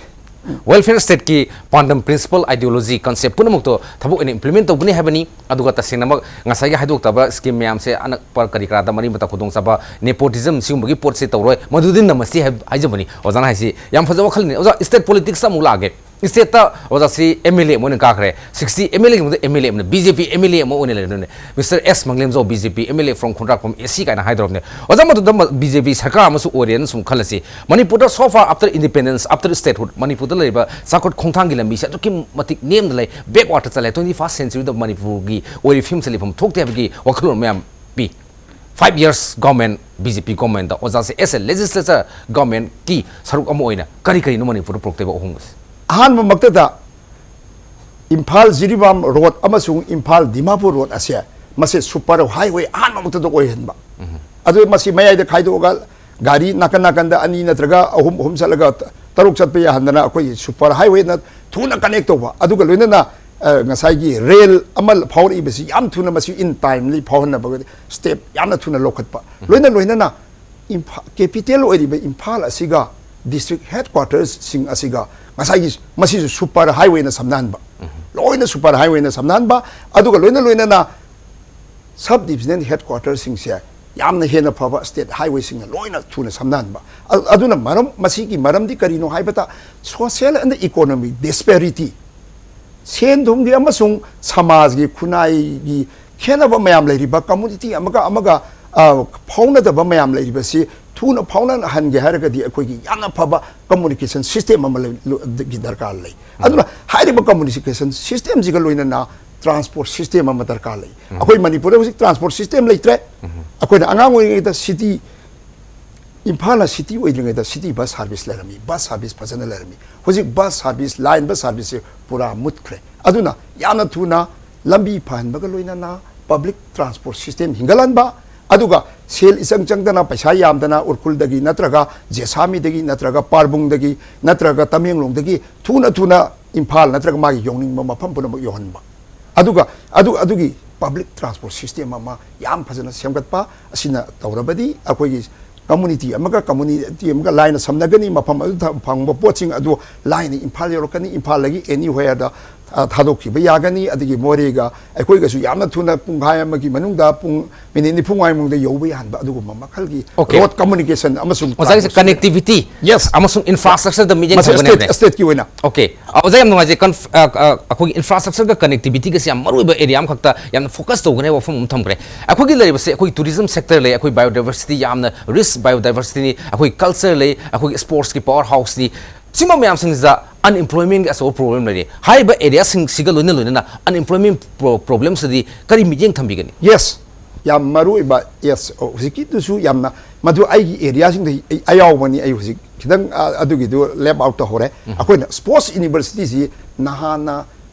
Welfare state ꯀꯤ ꯄꯥꯟꯗꯝ, principle, ideology, concept ꯄꯨꯝꯅꯃꯛꯇꯣ ꯊꯕꯛ ꯑꯣꯏꯅ implement ꯇꯧꯒꯅꯤ ꯍꯥꯏꯕꯅꯤ꯫ ꯑꯗꯨꯒ ꯇꯁꯦꯡꯅꯃꯛ ꯉꯁꯥꯏꯒꯤ ꯍꯥꯏꯗꯣꯛꯇꯕ scheme ꯃꯌꯥꯝꯁꯦ ꯑꯅꯛꯄ ꯀꯔꯤ ꯀꯔꯥꯗ ꯃꯔꯤ ꯃꯇꯥ ꯈꯨꯗꯣꯡꯆꯥꯕ, nepotism ꯁꯤꯒꯨꯝꯕꯒꯤ ꯄꯣꯠꯁꯦ ꯇꯧꯔꯣꯏ, ꯃꯗꯨꯗꯤ ꯅꯃꯁꯤ ꯍꯥꯏ-, ꯍꯥꯏꯖꯕꯅꯤ꯫ ꯑꯣꯖꯥꯅ ꯍꯥꯏꯁꯤ ꯌꯥꯝ ꯐꯖꯕ ꯋꯥꯈꯜꯅꯤ꯫ ꯑꯣꯖꯥ, state politics ꯇ ꯑꯃꯨꯛ ꯂꯥꯛꯑꯒꯦ꯫ ꯁ꯭ꯇꯦꯠꯇ ꯑꯣꯖꯥꯁꯤ ꯑꯦꯝ ꯑꯦꯜ ꯑꯦ ꯑꯃ ꯑꯣꯏꯅ ꯀꯥꯈ꯭ꯔꯦ꯫ ꯁꯤꯛꯁꯇꯤ ꯑꯦꯝ ꯑꯦꯜ ꯑꯦꯒꯤ ꯃꯅꯨꯡꯗ ꯑꯦꯝ ꯑꯦꯜ ꯑꯦ ꯑꯃꯅ, B J P M L A ꯑꯃ ꯑꯣꯏꯅ ꯂꯩꯔꯦ꯫ ꯑꯗꯨꯅꯦ, Mister S ꯃꯪꯂꯦꯝꯖꯥꯎ, B J P M L A from ꯈꯣꯡꯗ꯭ꯔꯥꯛꯄꯝ A C ꯀꯥꯏꯅ ꯍꯥꯏꯗꯧꯔꯕꯅꯦ꯫ ꯑꯣꯖꯥ, ꯃꯗꯨꯗ ꯕꯤ ꯖꯦ ꯄꯤ ꯁꯔꯀꯥꯔ ꯑꯃꯁꯨ ꯑꯣꯏꯔꯦꯅ ꯁꯨꯝ ꯈꯜꯂꯁꯤ꯫ ꯃꯅꯤꯄꯨꯔꯗ so far, after independence, after statehood, ꯃꯅꯤꯄꯨꯔꯗ ꯂꯩꯔꯤꯕ ꯆꯥꯎꯈꯠ ꯈꯣꯡꯊꯥꯡꯒꯤ ꯂꯝꯕꯤꯁꯦ ꯑꯗꯨꯛꯀꯤ ꯃꯇꯤꯛ ꯅꯦꯝꯅ ꯂꯩ, backward ꯆꯠꯂꯦ꯫ Twenty first century ꯗ ꯃꯅꯤꯄꯨꯔꯒꯤ ꯑꯣꯏꯔꯤꯕ ꯐꯤꯕꯝꯁꯦ ꯂꯩꯐꯝ ꯊꯣꯛꯇꯦ ꯍꯥꯏꯕꯒꯤ ꯋꯥꯈꯜꯂꯣꯟ ꯃꯌꯥꯝ ꯄꯤ꯫ Five years government, B J P government ꯇ ꯑꯣꯖꯥꯁꯦ as a legislature government ꯀꯤ ꯁꯔꯨꯛ ꯑꯃ ꯑꯣꯏꯅ ꯀꯔꯤ ꯀꯔꯤꯅꯣ ꯃꯅꯤꯄꯨꯔꯗ ꯄꯨꯔꯛꯇꯣꯏꯕ ꯑꯍꯣꯡꯕꯁꯦ? ꯑꯍꯥꯟꯕꯃꯛꯇꯗ ꯏꯝꯐꯥꯜ ꯖꯤꯔꯤꯕꯥꯝ ꯔꯣꯗ ꯑꯃꯁꯨꯡ ꯏꯝꯐꯥꯜ ꯗꯤꯃꯥꯄꯨꯔ ꯔꯣꯗ ꯑꯁꯦ, ꯃꯁꯤ super highway ꯑꯍꯥꯟꯕꯃꯛꯇꯗ ꯑꯣꯏꯍꯟꯕ꯫ ꯑꯗꯨ ꯃꯁꯤ ꯃꯌꯥꯏꯗ ꯈꯥꯏꯗꯣꯛꯑꯒ ꯒꯥꯔꯤ ꯅꯥꯀꯟ ꯅꯥꯀꯟꯗ ꯑꯅꯤ ꯅꯠꯇ꯭ꯔꯒ ꯑꯍꯨꯝ, ꯑꯍꯨꯝ ꯆꯠꯂꯒ ꯇꯔꯨꯛ ꯆꯠꯄ ꯌꯥꯍꯟꯗꯅ ꯑꯩꯈꯣꯏꯒꯤ super highway ꯅ ꯊꯨꯅ connect ꯇꯧꯕ, ꯑꯗꯨꯒ ꯂꯣꯏꯅꯅ, ꯑ, ꯉꯁꯥꯏꯒꯤ ꯔꯦꯜ ꯑꯃ ꯐꯥꯎꯔꯛꯏꯕꯁꯤ ꯌꯥꯝ ꯊꯨꯅ, ꯃꯁꯤ in timely ꯐꯥꯎꯍꯟꯅꯕꯒꯤ step ꯌꯥꯝꯅ ꯊꯨꯅ ꯂꯧꯈꯠꯄ, ꯂꯣꯏꯅ ꯂꯣꯏꯅꯅ ꯏꯝꯐꯥ-, capital ꯑꯣꯏꯔꯤꯕ ꯏꯝꯐꯥꯜ ꯑꯁꯤꯒ district headquarters ꯁꯤꯡ ꯑꯁꯤꯒ ꯉꯁꯥꯏꯒꯤ ꯃꯁꯤꯁꯨ super highway ꯅ ꯁꯝꯅꯍꯟꯕ, ꯂꯣꯏꯅ super highway ꯅ ꯁꯝꯅꯍꯟꯕ, ꯑꯗꯨꯒ ꯂꯣꯏꯅ ꯂꯣꯏꯅꯅ sub divisional headquarters ꯁꯤꯡꯁꯦ ꯌꯥꯝꯅ ꯍꯦꯟꯅ ꯐꯕ state highway ꯁꯤꯡꯅ ꯂꯣꯏꯅ ꯊꯨꯅ ꯁꯝꯅꯍꯟꯕ꯫ ꯑ-, ꯑꯗꯨꯅ ꯃꯔꯝ, ꯃꯁꯤꯒꯤ ꯃꯔꯝꯗꯤ ꯀꯔꯤꯅꯣ ꯍꯥꯏꯕꯗ, social and economic disparity, ꯁꯦꯟ ꯊꯨꯝꯒꯤ ꯑꯃꯁꯨꯡ ꯁꯃꯥꯖꯒꯤ, ꯈꯨꯟꯅꯥꯏꯒꯤ ꯈꯦꯠꯅꯕ ꯃꯌꯥꯝ ꯂꯩꯔꯤꯕ, community ꯑꯃꯒ ꯑꯃꯒ, ꯑ, ꯐꯥꯎꯅꯗꯕ ꯃꯌꯥꯝ ꯂꯩꯔꯤꯕꯁꯤ ꯊꯨꯅ ꯐꯥꯎꯅꯍꯟꯒꯦ ꯍꯥꯏꯔꯒꯗꯤ ꯑꯩꯈꯣꯏꯒꯤ ꯌꯥꯝꯅ ꯐꯕ communication system ꯑꯃ ꯂꯩ-, ꯂꯨ-, ꯒꯤ ꯗꯔꯀꯥꯔ ꯂꯩ꯫ ꯑꯗꯨꯅ ꯍꯥꯏꯔꯤꯕ communication system ꯁꯤꯒ ꯂꯣꯏꯅꯅ transport system ꯑꯃ ꯗꯔꯀꯥꯔ ꯂꯩ꯫ ꯑꯩꯈꯣꯏ ꯃꯅꯤꯄꯨꯔꯗ ꯍꯧꯖꯤꯛ transport system ꯂꯩꯇ꯭ꯔꯦ꯫ ꯑꯩꯈꯣꯏꯅ ꯑꯉꯥꯡ ꯑꯣꯏꯔꯤꯉꯩꯗ city, ꯏꯝꯐꯥꯜꯅ city ꯑꯣꯏꯗ꯭ꯔꯤꯉꯩꯗ city bus service ꯂꯩꯔꯝꯃꯤ, bus service ꯐꯖꯅ ꯂꯩꯔꯝꯃꯤ꯫ ꯍꯧꯖꯤꯛ bus service, line bus service ꯁꯦ ꯄꯨꯔꯥ ꯃꯨꯠꯈ꯭ꯔꯦ꯫ ꯑꯗꯨꯅ ꯌꯥꯝꯅ ꯊꯨꯅ ꯂꯝꯕꯤ ꯐꯍꯟꯕꯒ ꯂꯣꯏꯅꯅ public transport system ꯍꯤꯡꯒꯠꯍꯟꯕ, ꯑꯗꯨꯒ ꯁꯦꯜ ꯏꯆꯪ ꯆꯪꯗꯅ, ꯄꯩꯁꯥ ꯌꯥꯝꯗꯅ ꯎꯔꯈꯨꯜꯗꯒꯤ ꯅꯠꯇ꯭ꯔꯒ ꯖꯦꯁꯥꯃꯤꯗꯒꯤ ꯅꯠꯇ꯭ꯔꯒ ꯄꯥꯔꯕꯨꯡꯗꯒꯤ ꯅꯠꯇ꯭ꯔꯒ ꯇꯃꯦꯡꯂꯣꯡꯗꯒꯤ ꯊꯨꯅ ꯊꯨꯅ ꯏꯝꯐꯥꯜ ꯅꯠꯇ꯭ꯔꯒ ꯃꯥꯒꯤ ꯌꯧꯅꯤꯡꯕ ꯃꯐꯝ ꯄꯨꯝꯅꯃꯛ ꯌꯧꯍꯟꯕ꯫ ꯑꯗꯨꯒ ꯑꯗꯨ, ꯑꯗꯨꯒꯤ public transport system ꯑꯃ ꯌꯥꯝ ꯐꯖꯅ ꯁꯦꯝꯒꯠꯄ ꯑꯁꯤꯅ ꯇꯧꯔꯕꯗꯤ ꯑꯩꯈꯣꯏꯒꯤ community ꯑꯃꯒ community ꯑꯃꯒ ꯂꯥꯏꯅ ꯁꯝꯅꯒꯅꯤ, ꯃꯐꯝ ꯑꯗꯨꯗ ꯐꯪꯕ ꯄꯣꯠꯁꯤꯡ ꯑꯗꯨ ꯂꯥꯏꯅ ꯏꯝꯐꯥꯜ ꯌꯧꯔꯛꯀꯅꯤ, ꯏꯝꯐꯥꯜꯗꯒꯤ anywhere ꯗ ꯑ, ꯊꯥꯗꯣꯛꯈꯤꯕ ꯌꯥꯒꯅꯤ꯫ ꯑꯗꯒꯤ ꯃꯣꯔꯦꯒ ꯑꯩꯈꯣꯏꯒꯁꯨ ꯌꯥꯝꯅ ꯊꯨꯅ ꯄꯨꯡꯈꯥꯏ ꯑꯃꯒꯤ ꯃꯅꯨꯡꯗ, ꯄꯨꯡ ꯃꯤꯅꯤꯠ ꯅꯤꯐꯨ ꯃꯉꯥꯏ ꯃꯅꯨꯡꯗ ꯌꯧꯕ ꯌꯥꯍꯟꯕ ꯑꯗꯨꯒꯨꯝꯕ ꯃꯈꯜꯒꯤ Okay. ꯔꯣꯗ ꯀꯝꯃꯨꯅꯤꯀꯦꯁꯟ ꯑꯃꯁꯨꯡ ꯑꯣꯖꯥꯒꯤꯁꯦ transportation. Connectivity Yes. ꯑꯃꯁꯨꯡ ꯏꯟꯐ꯭ꯔꯥꯁ꯭ꯇ꯭ꯔꯛꯆꯔꯗ ꯃꯤꯠꯌꯦꯡ ꯃꯁꯤ ꯊꯝꯒꯅꯤ ꯁ꯭ꯇꯦꯠ ꯍꯥꯏꯕꯅꯦ꯫ ꯁ꯭ꯇꯦꯠꯀꯤ ꯑꯣꯏꯅ Okay. ꯑꯣꯖꯥ, ꯌꯥꯝ ꯅꯨꯡꯉꯥꯏꯖꯩ꯫ ꯀꯟꯐ- ꯑ, ꯑ, ꯑꯩꯈꯣꯏꯒꯤ ꯏꯟꯐ꯭ꯔꯥꯁ꯭ꯇ꯭ꯔꯛꯆꯔꯒ ꯀꯅꯦꯛꯇꯤꯚꯤꯇꯤꯒꯁꯦ ꯌꯥꯝ ꯃꯔꯨꯑꯣꯏꯕ ꯑꯦꯔꯤꯌꯥ ꯑꯃꯈꯛꯇ ꯌꯥꯝꯅ ꯐꯣꯀꯁ ꯇꯧꯒꯅꯤ ꯍꯥꯏꯕ ꯋꯥꯐꯝ ꯑꯃ ꯊꯝꯈ꯭ꯔꯦ꯫ ꯑꯩꯈꯣꯏꯒꯤ ꯂꯩꯔꯤꯕꯁꯦ ꯑꯩꯈꯣꯏ ꯇꯨꯔꯤꯖꯝ ꯁꯦꯛꯇꯔ ꯂꯩ, ꯑꯩꯈꯣꯏ ꯕꯥꯏꯑꯣꯗꯥꯏꯕꯔꯁꯤꯇꯤ, ꯌꯥꯝꯅ ꯔꯤꯆ ꯕꯥꯏꯑꯣꯗꯥꯏꯕꯔꯁꯤꯇꯤꯅꯤ, ꯑꯩꯈꯣꯏ ꯀꯜꯆꯔ ꯂꯩ, ꯑꯩꯈꯣꯏꯒꯤ ꯁ꯭ꯄꯣꯔꯠꯁꯀꯤ ꯄꯥꯋꯔ ꯍꯥꯎꯁꯅꯤ꯫ ꯁꯤꯒꯨꯝꯕ ꯃꯌꯥꯝꯁꯤꯡꯁꯤꯗ ꯑꯟꯑꯦꯝꯄ꯭ꯂꯣꯏꯃꯦꯟꯒꯤ ꯑꯆꯧꯕ ꯄ꯭ꯔꯣꯕ꯭ꯂꯦꯝ ꯂꯩꯔꯤ꯫ ꯍꯥꯏꯔꯤꯕ ꯑꯦꯔꯤꯌꯥꯁꯤꯡꯁꯤꯒ ꯂꯣꯏꯅ ꯂꯣꯏꯅꯅ ꯑꯟꯑꯦꯝꯄ꯭ꯂꯣꯏꯃꯦꯟ ꯄ꯭ꯔꯣ- ꯄ꯭ꯔꯣꯕ꯭ꯂꯦꯝꯁꯤꯗꯤ ꯀꯔꯤ ꯃꯤꯠꯌꯦꯡ ꯊꯝꯕꯤꯒꯅꯤ? ꯌꯦꯁ, ꯌꯥꯝ ꯃꯔꯨ ꯑꯣꯏꯕ꯫ ꯌꯦꯁ, ꯍꯧꯖꯤꯛꯀꯤꯗꯨꯁꯨ ꯌꯥꯝꯅ, ꯃꯗꯨ ꯑꯩꯒꯤ ꯑꯦꯔꯤꯌꯥꯁꯤꯡꯗ ꯑꯩ ꯑꯌꯥꯎꯕꯅꯤ꯫ ꯑꯩ ꯍꯧꯖꯤꯛ ꯈꯤꯇꯪ, ꯑ, ꯑꯗꯨꯒꯤꯗꯨ ꯂꯦꯞ ꯑꯥꯎꯠ ꯇꯧꯍꯧꯔꯦ꯫ ꯑꯩꯈꯣꯏꯅ ꯁ꯭ꯄꯣꯔꯠꯁ ꯌꯨꯅꯤꯚꯔꯁꯤꯇꯤꯁꯤ ꯅꯍꯥꯟꯅ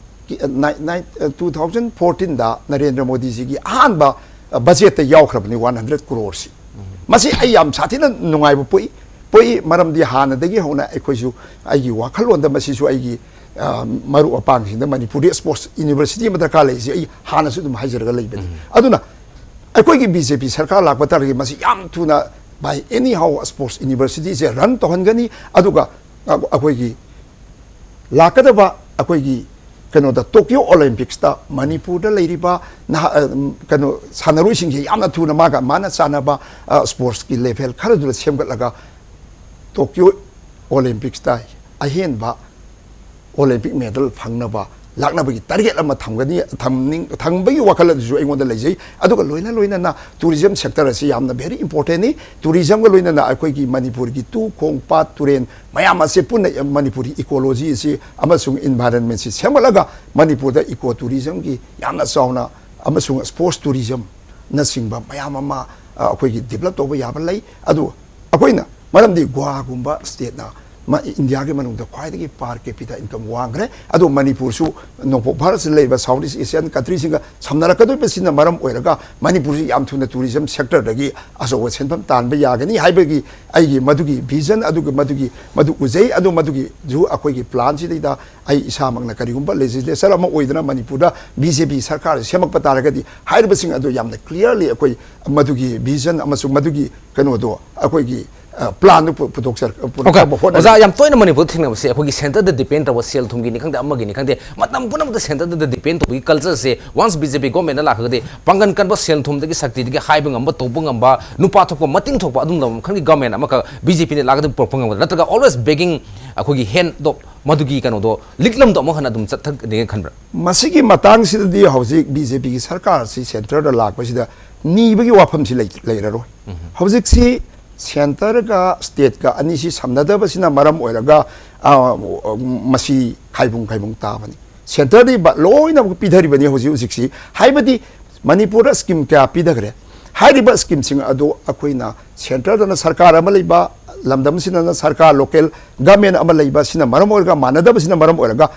ꯀꯤ- ꯑ, ꯅꯥꯏ- ꯅꯥꯏ- ꯑ, ꯇꯨ ꯊꯥꯎꯖꯟ ꯐꯣꯔꯇꯤꯟꯗ ꯅꯔꯦꯟꯗ꯭ꯔ ꯃꯣꯗꯤꯖꯤꯒꯤ ꯑꯍꯥꯟꯕ, ꯑ, ꯕꯖꯦꯠꯇ ꯌꯥꯎꯈ꯭ꯔꯕꯅꯤ, ꯋꯥꯟ ꯍꯟꯗ꯭ꯔꯦꯠ ꯀ꯭ꯔꯣꯔꯁꯤ꯫ ꯃꯁꯤ ꯑꯩ ꯌꯥꯝ ꯁꯥꯊꯤꯅ ꯅꯨꯡꯉꯥꯏꯕ ꯄꯣꯛꯏ꯫ ꯄꯣꯛꯏ, ꯃꯔꯝꯗꯤ ꯍꯥꯟꯅꯗꯒꯤ ꯍꯧꯅ ꯑꯩꯈꯣꯏꯁꯨ, ꯑꯩꯒꯤ ꯋꯥꯈꯜꯂꯣꯟꯗ ꯃꯁꯤꯁꯨ ꯑꯩꯒꯤ, ꯑ, ꯃꯔꯨꯞ ꯃꯄꯥꯡꯁꯤꯡꯗ ꯃꯅꯤꯄꯨꯔꯗ ꯁ꯭ꯄꯣꯔꯠꯁ ꯌꯨꯅꯤꯚꯔꯁꯤꯇꯤ ꯑꯃ ꯗꯔꯀꯥꯔ ꯂꯩꯁꯦ ꯑꯩ ꯍꯥꯟꯅꯁꯨ ꯑꯗꯨꯝ ꯍꯥꯏꯖꯔꯒ ꯂꯩꯕꯅꯤ꯫ ꯑꯗꯨꯅ ꯑꯩꯈꯣꯏꯒꯤ ꯕꯤ ꯖꯦ ꯄꯤ ꯁꯔꯀꯥꯔ ꯂꯥꯛꯄ ꯇꯥꯔꯗꯤ ꯃꯁꯤ ꯌꯥꯝ ꯊꯨꯅ, by anyhow, ꯁ꯭ꯄꯣꯔꯠꯁ ꯌꯨꯅꯤꯚꯔꯁꯤꯇꯤꯁꯦ ꯔꯟ ꯇꯧꯍꯟꯒꯅꯤ꯫ ꯑꯗꯨꯒ ꯑ-, ꯑꯩꯈꯣꯏꯒꯤ ꯂꯥꯛꯀꯗꯕ ꯑꯩꯈꯣꯏꯒꯤ ꯀꯩꯅꯣꯗ, ꯇꯣꯀꯤꯌꯣ ꯑꯣꯂꯦꯝꯄꯤꯛꯁꯇ ꯃꯅꯤꯄꯨꯔꯗ ꯂꯩꯔꯤꯕ ꯅꯍꯥ-, ꯑ, ꯀꯩꯅꯣ, ꯁꯥꯟꯅꯔꯣꯏꯁꯤꯡꯁꯦ ꯌꯥꯝꯅ ꯊꯨꯅ ꯃꯥꯒ ꯃꯥꯅ ꯆꯥꯟꯅꯕ, ꯑ, ꯁ꯭ꯄꯣꯔꯠꯁꯀꯤ ꯂꯦꯚꯦꯜ ꯈꯔꯗꯨꯗ ꯁꯦꯝꯒꯠꯂꯒ ꯇꯣꯀꯤꯌꯣ ꯑꯣꯂꯦꯝꯄꯤꯛꯁꯇ ꯑꯍꯦꯟꯕ ꯑꯣꯂꯦꯝꯄꯤꯛ ꯃꯦꯗꯜ ꯐꯪꯅꯕ ꯂꯥꯛꯅꯕꯒꯤ ꯇꯥꯔꯒꯦꯠ ꯑꯃ ꯊꯝꯒꯅꯤ, ꯊꯝꯅꯤꯡ-, ꯊꯝꯕꯒꯤ ꯋꯥꯈꯜ ꯑꯗꯨꯁꯨ ꯑꯩꯉꯣꯟꯗ ꯂꯩꯖꯩ꯫ ꯑꯗꯨꯒ ꯂꯣꯏꯅ ꯂꯣꯏꯅꯅ ꯇꯨꯔꯤꯖꯝ ꯁꯦꯛꯇꯔ ꯑꯁꯤ ꯌꯥꯝꯅ ꯚꯦꯔꯤ ꯏꯝꯄꯣꯔꯇꯦꯟꯅꯤ꯫ ꯇꯨꯔꯤꯖꯝꯒ ꯂꯣꯏꯅꯅ ꯑꯩꯈꯣꯏꯒꯤ ꯃꯅꯤꯄꯨꯔꯒꯤ ꯇꯨ, ꯈꯣꯡ, ꯄꯥꯠ, ꯇꯨꯔꯦꯟ ꯃꯌꯥꯝ ꯑꯁꯤ ꯄꯨꯟꯅ ꯃꯅꯤꯄꯨꯔꯒꯤ ꯏꯀꯣꯂꯣꯖꯤ ꯑꯁꯤ ꯑꯃꯁꯨꯡ ꯏꯟꯚꯥꯏꯔꯟꯃꯦꯟꯁꯤ ꯁꯦꯝꯒꯠꯂꯒ ꯃꯅꯤꯄꯨꯔꯗ ꯏꯀꯣ ꯇꯨꯔꯤꯖꯝꯒꯤ ꯌꯥꯝꯅ ꯆꯥꯎꯅ ꯑꯃꯁꯨꯡ ꯁ꯭ꯄꯣꯔꯠꯁ ꯇꯨꯔꯤꯖꯝꯅꯆꯤꯡꯕ ꯃꯌꯥꯝ ꯑꯃ, ꯑ, ꯑꯩꯈꯣꯏꯒꯤ ꯗꯤꯕꯂꯞ ꯇꯧꯕ ꯌꯥꯕ ꯂꯩ꯫ ꯑꯗꯨ ꯑꯩꯈꯣꯏꯅ, ꯃꯔꯝꯗꯤ ꯒꯣꯋꯥꯒꯨꯝꯕ ꯁ꯭ꯇꯦꯠꯅ ꯃ-, ꯏꯟꯗꯤꯌꯥꯒꯤ ꯃꯅꯨꯡꯗ ꯈ꯭ꯋꯥꯏꯗꯒꯤ per capita income ꯋꯥꯡꯈ꯭ꯔꯦ꯫ ꯑꯗꯣ ꯃꯅꯤꯄꯨꯔꯁꯨ ꯅꯣꯡꯄꯣꯛ ꯚꯥꯔꯠꯁꯤꯗ ꯂꯩꯔꯤꯕ ꯁꯥꯎꯠ ꯏꯁ ꯑꯦꯁꯤꯌꯥꯟ ꯀꯟꯇ꯭ꯔꯤꯁꯤꯡꯒ ꯁꯝꯅꯔꯛꯀꯗꯧꯔꯤꯕꯁꯤꯅ ꯃꯔꯝ ꯑꯣꯏꯔꯒ ꯃꯅꯤꯄꯨꯔꯁꯤ ꯌꯥꯝ ꯊꯨꯅ ꯇꯨꯔꯤꯖꯝ ꯁꯦꯛꯇꯔꯗꯒꯤ ꯑꯆꯧꯕ ꯁꯦꯟꯐꯝ ꯇꯥꯟꯕ ꯌꯥꯒꯅꯤ ꯍꯥꯏꯕꯒꯤ ꯑꯩꯒꯤ ꯃꯗꯨꯒꯤ ꯚꯤꯖꯟ, ꯑꯗꯨꯒ ꯃꯗꯨꯒꯤ, ꯃꯗꯨ ꯎꯖꯩ꯫ ꯑꯗꯨ ꯃꯗꯨꯒꯤꯁꯨ ꯑꯩꯈꯣꯏꯒꯤ ꯄ꯭ꯂꯥꯟꯁꯤꯗꯩꯗ ꯑꯩ ꯏꯁꯥꯃꯛꯅ ꯀꯔꯤꯒꯨꯝꯕ ꯂꯦꯖꯤꯁꯂꯦꯆꯔ ꯑꯃ ꯑꯣꯏꯗꯨꯅ ꯃꯅꯤꯄꯨꯔꯗ ꯕꯤ ꯖꯦ ꯄꯤ ꯁꯔꯀꯥꯔ ꯁꯦꯝꯃꯛꯄ ꯇꯥꯔꯒꯗꯤ ꯍꯥꯏꯔꯤꯕꯁꯤꯡ ꯑꯗꯨ ꯌꯥꯝꯅ ꯀ꯭ꯂꯤꯌꯥꯔꯂꯤ ꯑꯩꯈꯣꯏ ꯃꯗꯨꯒꯤ ꯚꯤꯖꯟ ꯑꯃꯁꯨꯡ ꯃꯗꯨꯒꯤ ꯀꯩꯅꯣꯗꯣ ꯑꯩꯈꯣꯏꯒꯤ, ꯄ꯭ꯂꯥꯟꯗꯨ ꯄꯨꯊꯣꯛꯆꯔꯛ Okay. ꯑꯣꯖꯥ, ꯌꯥꯝ ꯇꯣꯏꯅ ꯃꯅꯤꯄꯨꯔꯗ ꯊꯦꯡꯅꯕꯁꯦ ꯑꯩꯈꯣꯏꯒꯤ centreꯗ depend ꯇꯧꯕ, ꯁꯦꯜ ꯊꯨꯝꯒꯤꯅꯤ ꯈꯪꯗꯦ, ꯑꯃꯒꯤꯅꯤ ꯈꯪꯗꯦ, ꯃꯇꯝ ꯄꯨꯝꯅꯃꯛꯇ centreꯗ depend ꯇꯧꯕꯒꯤ cultureꯁꯦ once BJP governmentꯅ ꯂꯥꯛꯈ꯭ꯔꯒꯗꯤ ꯄꯥꯡꯒꯜ ꯀꯟꯕ, ꯁꯦꯜ ꯊꯨꯝꯗꯒꯤ, ꯁꯛꯇꯤꯗꯒꯤ ꯍꯥꯏꯕ ꯉꯝꯕ, ꯇꯧꯕ ꯉꯝꯕ, ꯅꯨꯄꯥ ꯊꯣꯛꯄ, ꯃꯇꯤꯡ ꯊꯣꯛꯄ ꯑꯗꯨꯝꯕ ꯃꯈꯜꯒꯤ government ꯑꯃꯈꯛ BJPꯅ ꯂꯥꯛꯑꯒꯗꯤ ꯄꯨꯔꯛꯄ ꯉꯝꯒꯗ꯭ꯔꯥ? ꯅꯠꯇ꯭ꯔꯒ always begging, ꯑꯩꯈꯣꯏꯒꯤ handꯗꯣ, ꯃꯗꯨꯒꯤ ꯀꯩꯅꯣꯗꯣ, ꯂꯤꯛꯂꯝꯗꯣ ꯑꯃꯨꯛ ꯍꯟꯅ ꯑꯗꯨꯝ ꯆꯠꯊꯒꯅꯤ ꯈꯟꯕ꯭ꯔꯥ? ꯃꯁꯤꯒꯤ ꯃꯇꯥꯡꯁꯤꯗꯗꯤ ꯍꯧꯖꯤꯛ BJPꯒꯤ ꯁꯔꯀꯥꯔꯁꯤ centreꯗ ꯂꯥꯛꯄꯁꯤꯗ ꯅꯤꯕꯒꯤ ꯋꯥꯐꯝꯁꯤ ꯂꯩ-, ꯂꯩꯔꯔꯣꯏ꯫ ꯍꯧꯖꯤꯛꯁꯤ centreꯒ stateꯀ ꯑꯅꯤꯁꯤ ꯁꯝꯅꯗꯕꯁꯤꯅ ꯃꯔꯝ ꯑꯣꯏꯔꯒ, ꯑ, ꯃꯁꯤ ꯈꯥꯏꯕꯨꯡ ꯈꯥꯏꯕꯨꯡ ꯇꯥꯕꯅꯤ꯫ Centreꯗꯤ ꯕ-, ꯂꯣꯏꯅꯃꯛ ꯄꯤꯊꯔꯤꯕꯅꯤ ꯍꯧꯖꯤꯛ ꯍꯧꯖꯤꯛꯁꯤ꯫ ꯍꯥꯏꯕꯗꯤ ꯃꯅꯤꯄꯨꯔꯗ scheme ꯀꯌꯥ ꯄꯤꯊꯈ꯭ꯔꯦ꯫ ꯍꯥꯏꯔꯤꯕ schemeꯁꯤꯡ ꯑꯗꯨ ꯑꯩꯈꯣꯏꯅ centreꯗꯅ ꯁꯔꯀꯥꯔ ꯑꯃ ꯂꯩꯕ, ꯂꯝꯗꯝꯁꯤꯗꯅ ꯁꯔꯀꯥꯔ local government ꯑꯃ ꯂꯩꯕ, ꯁꯤꯅ ꯃꯔꯝ ꯑꯣꯏꯔꯒ, ꯃꯥꯟꯅꯗꯕꯁꯤꯅ ꯃꯔꯝ ꯑꯣꯏꯔꯒ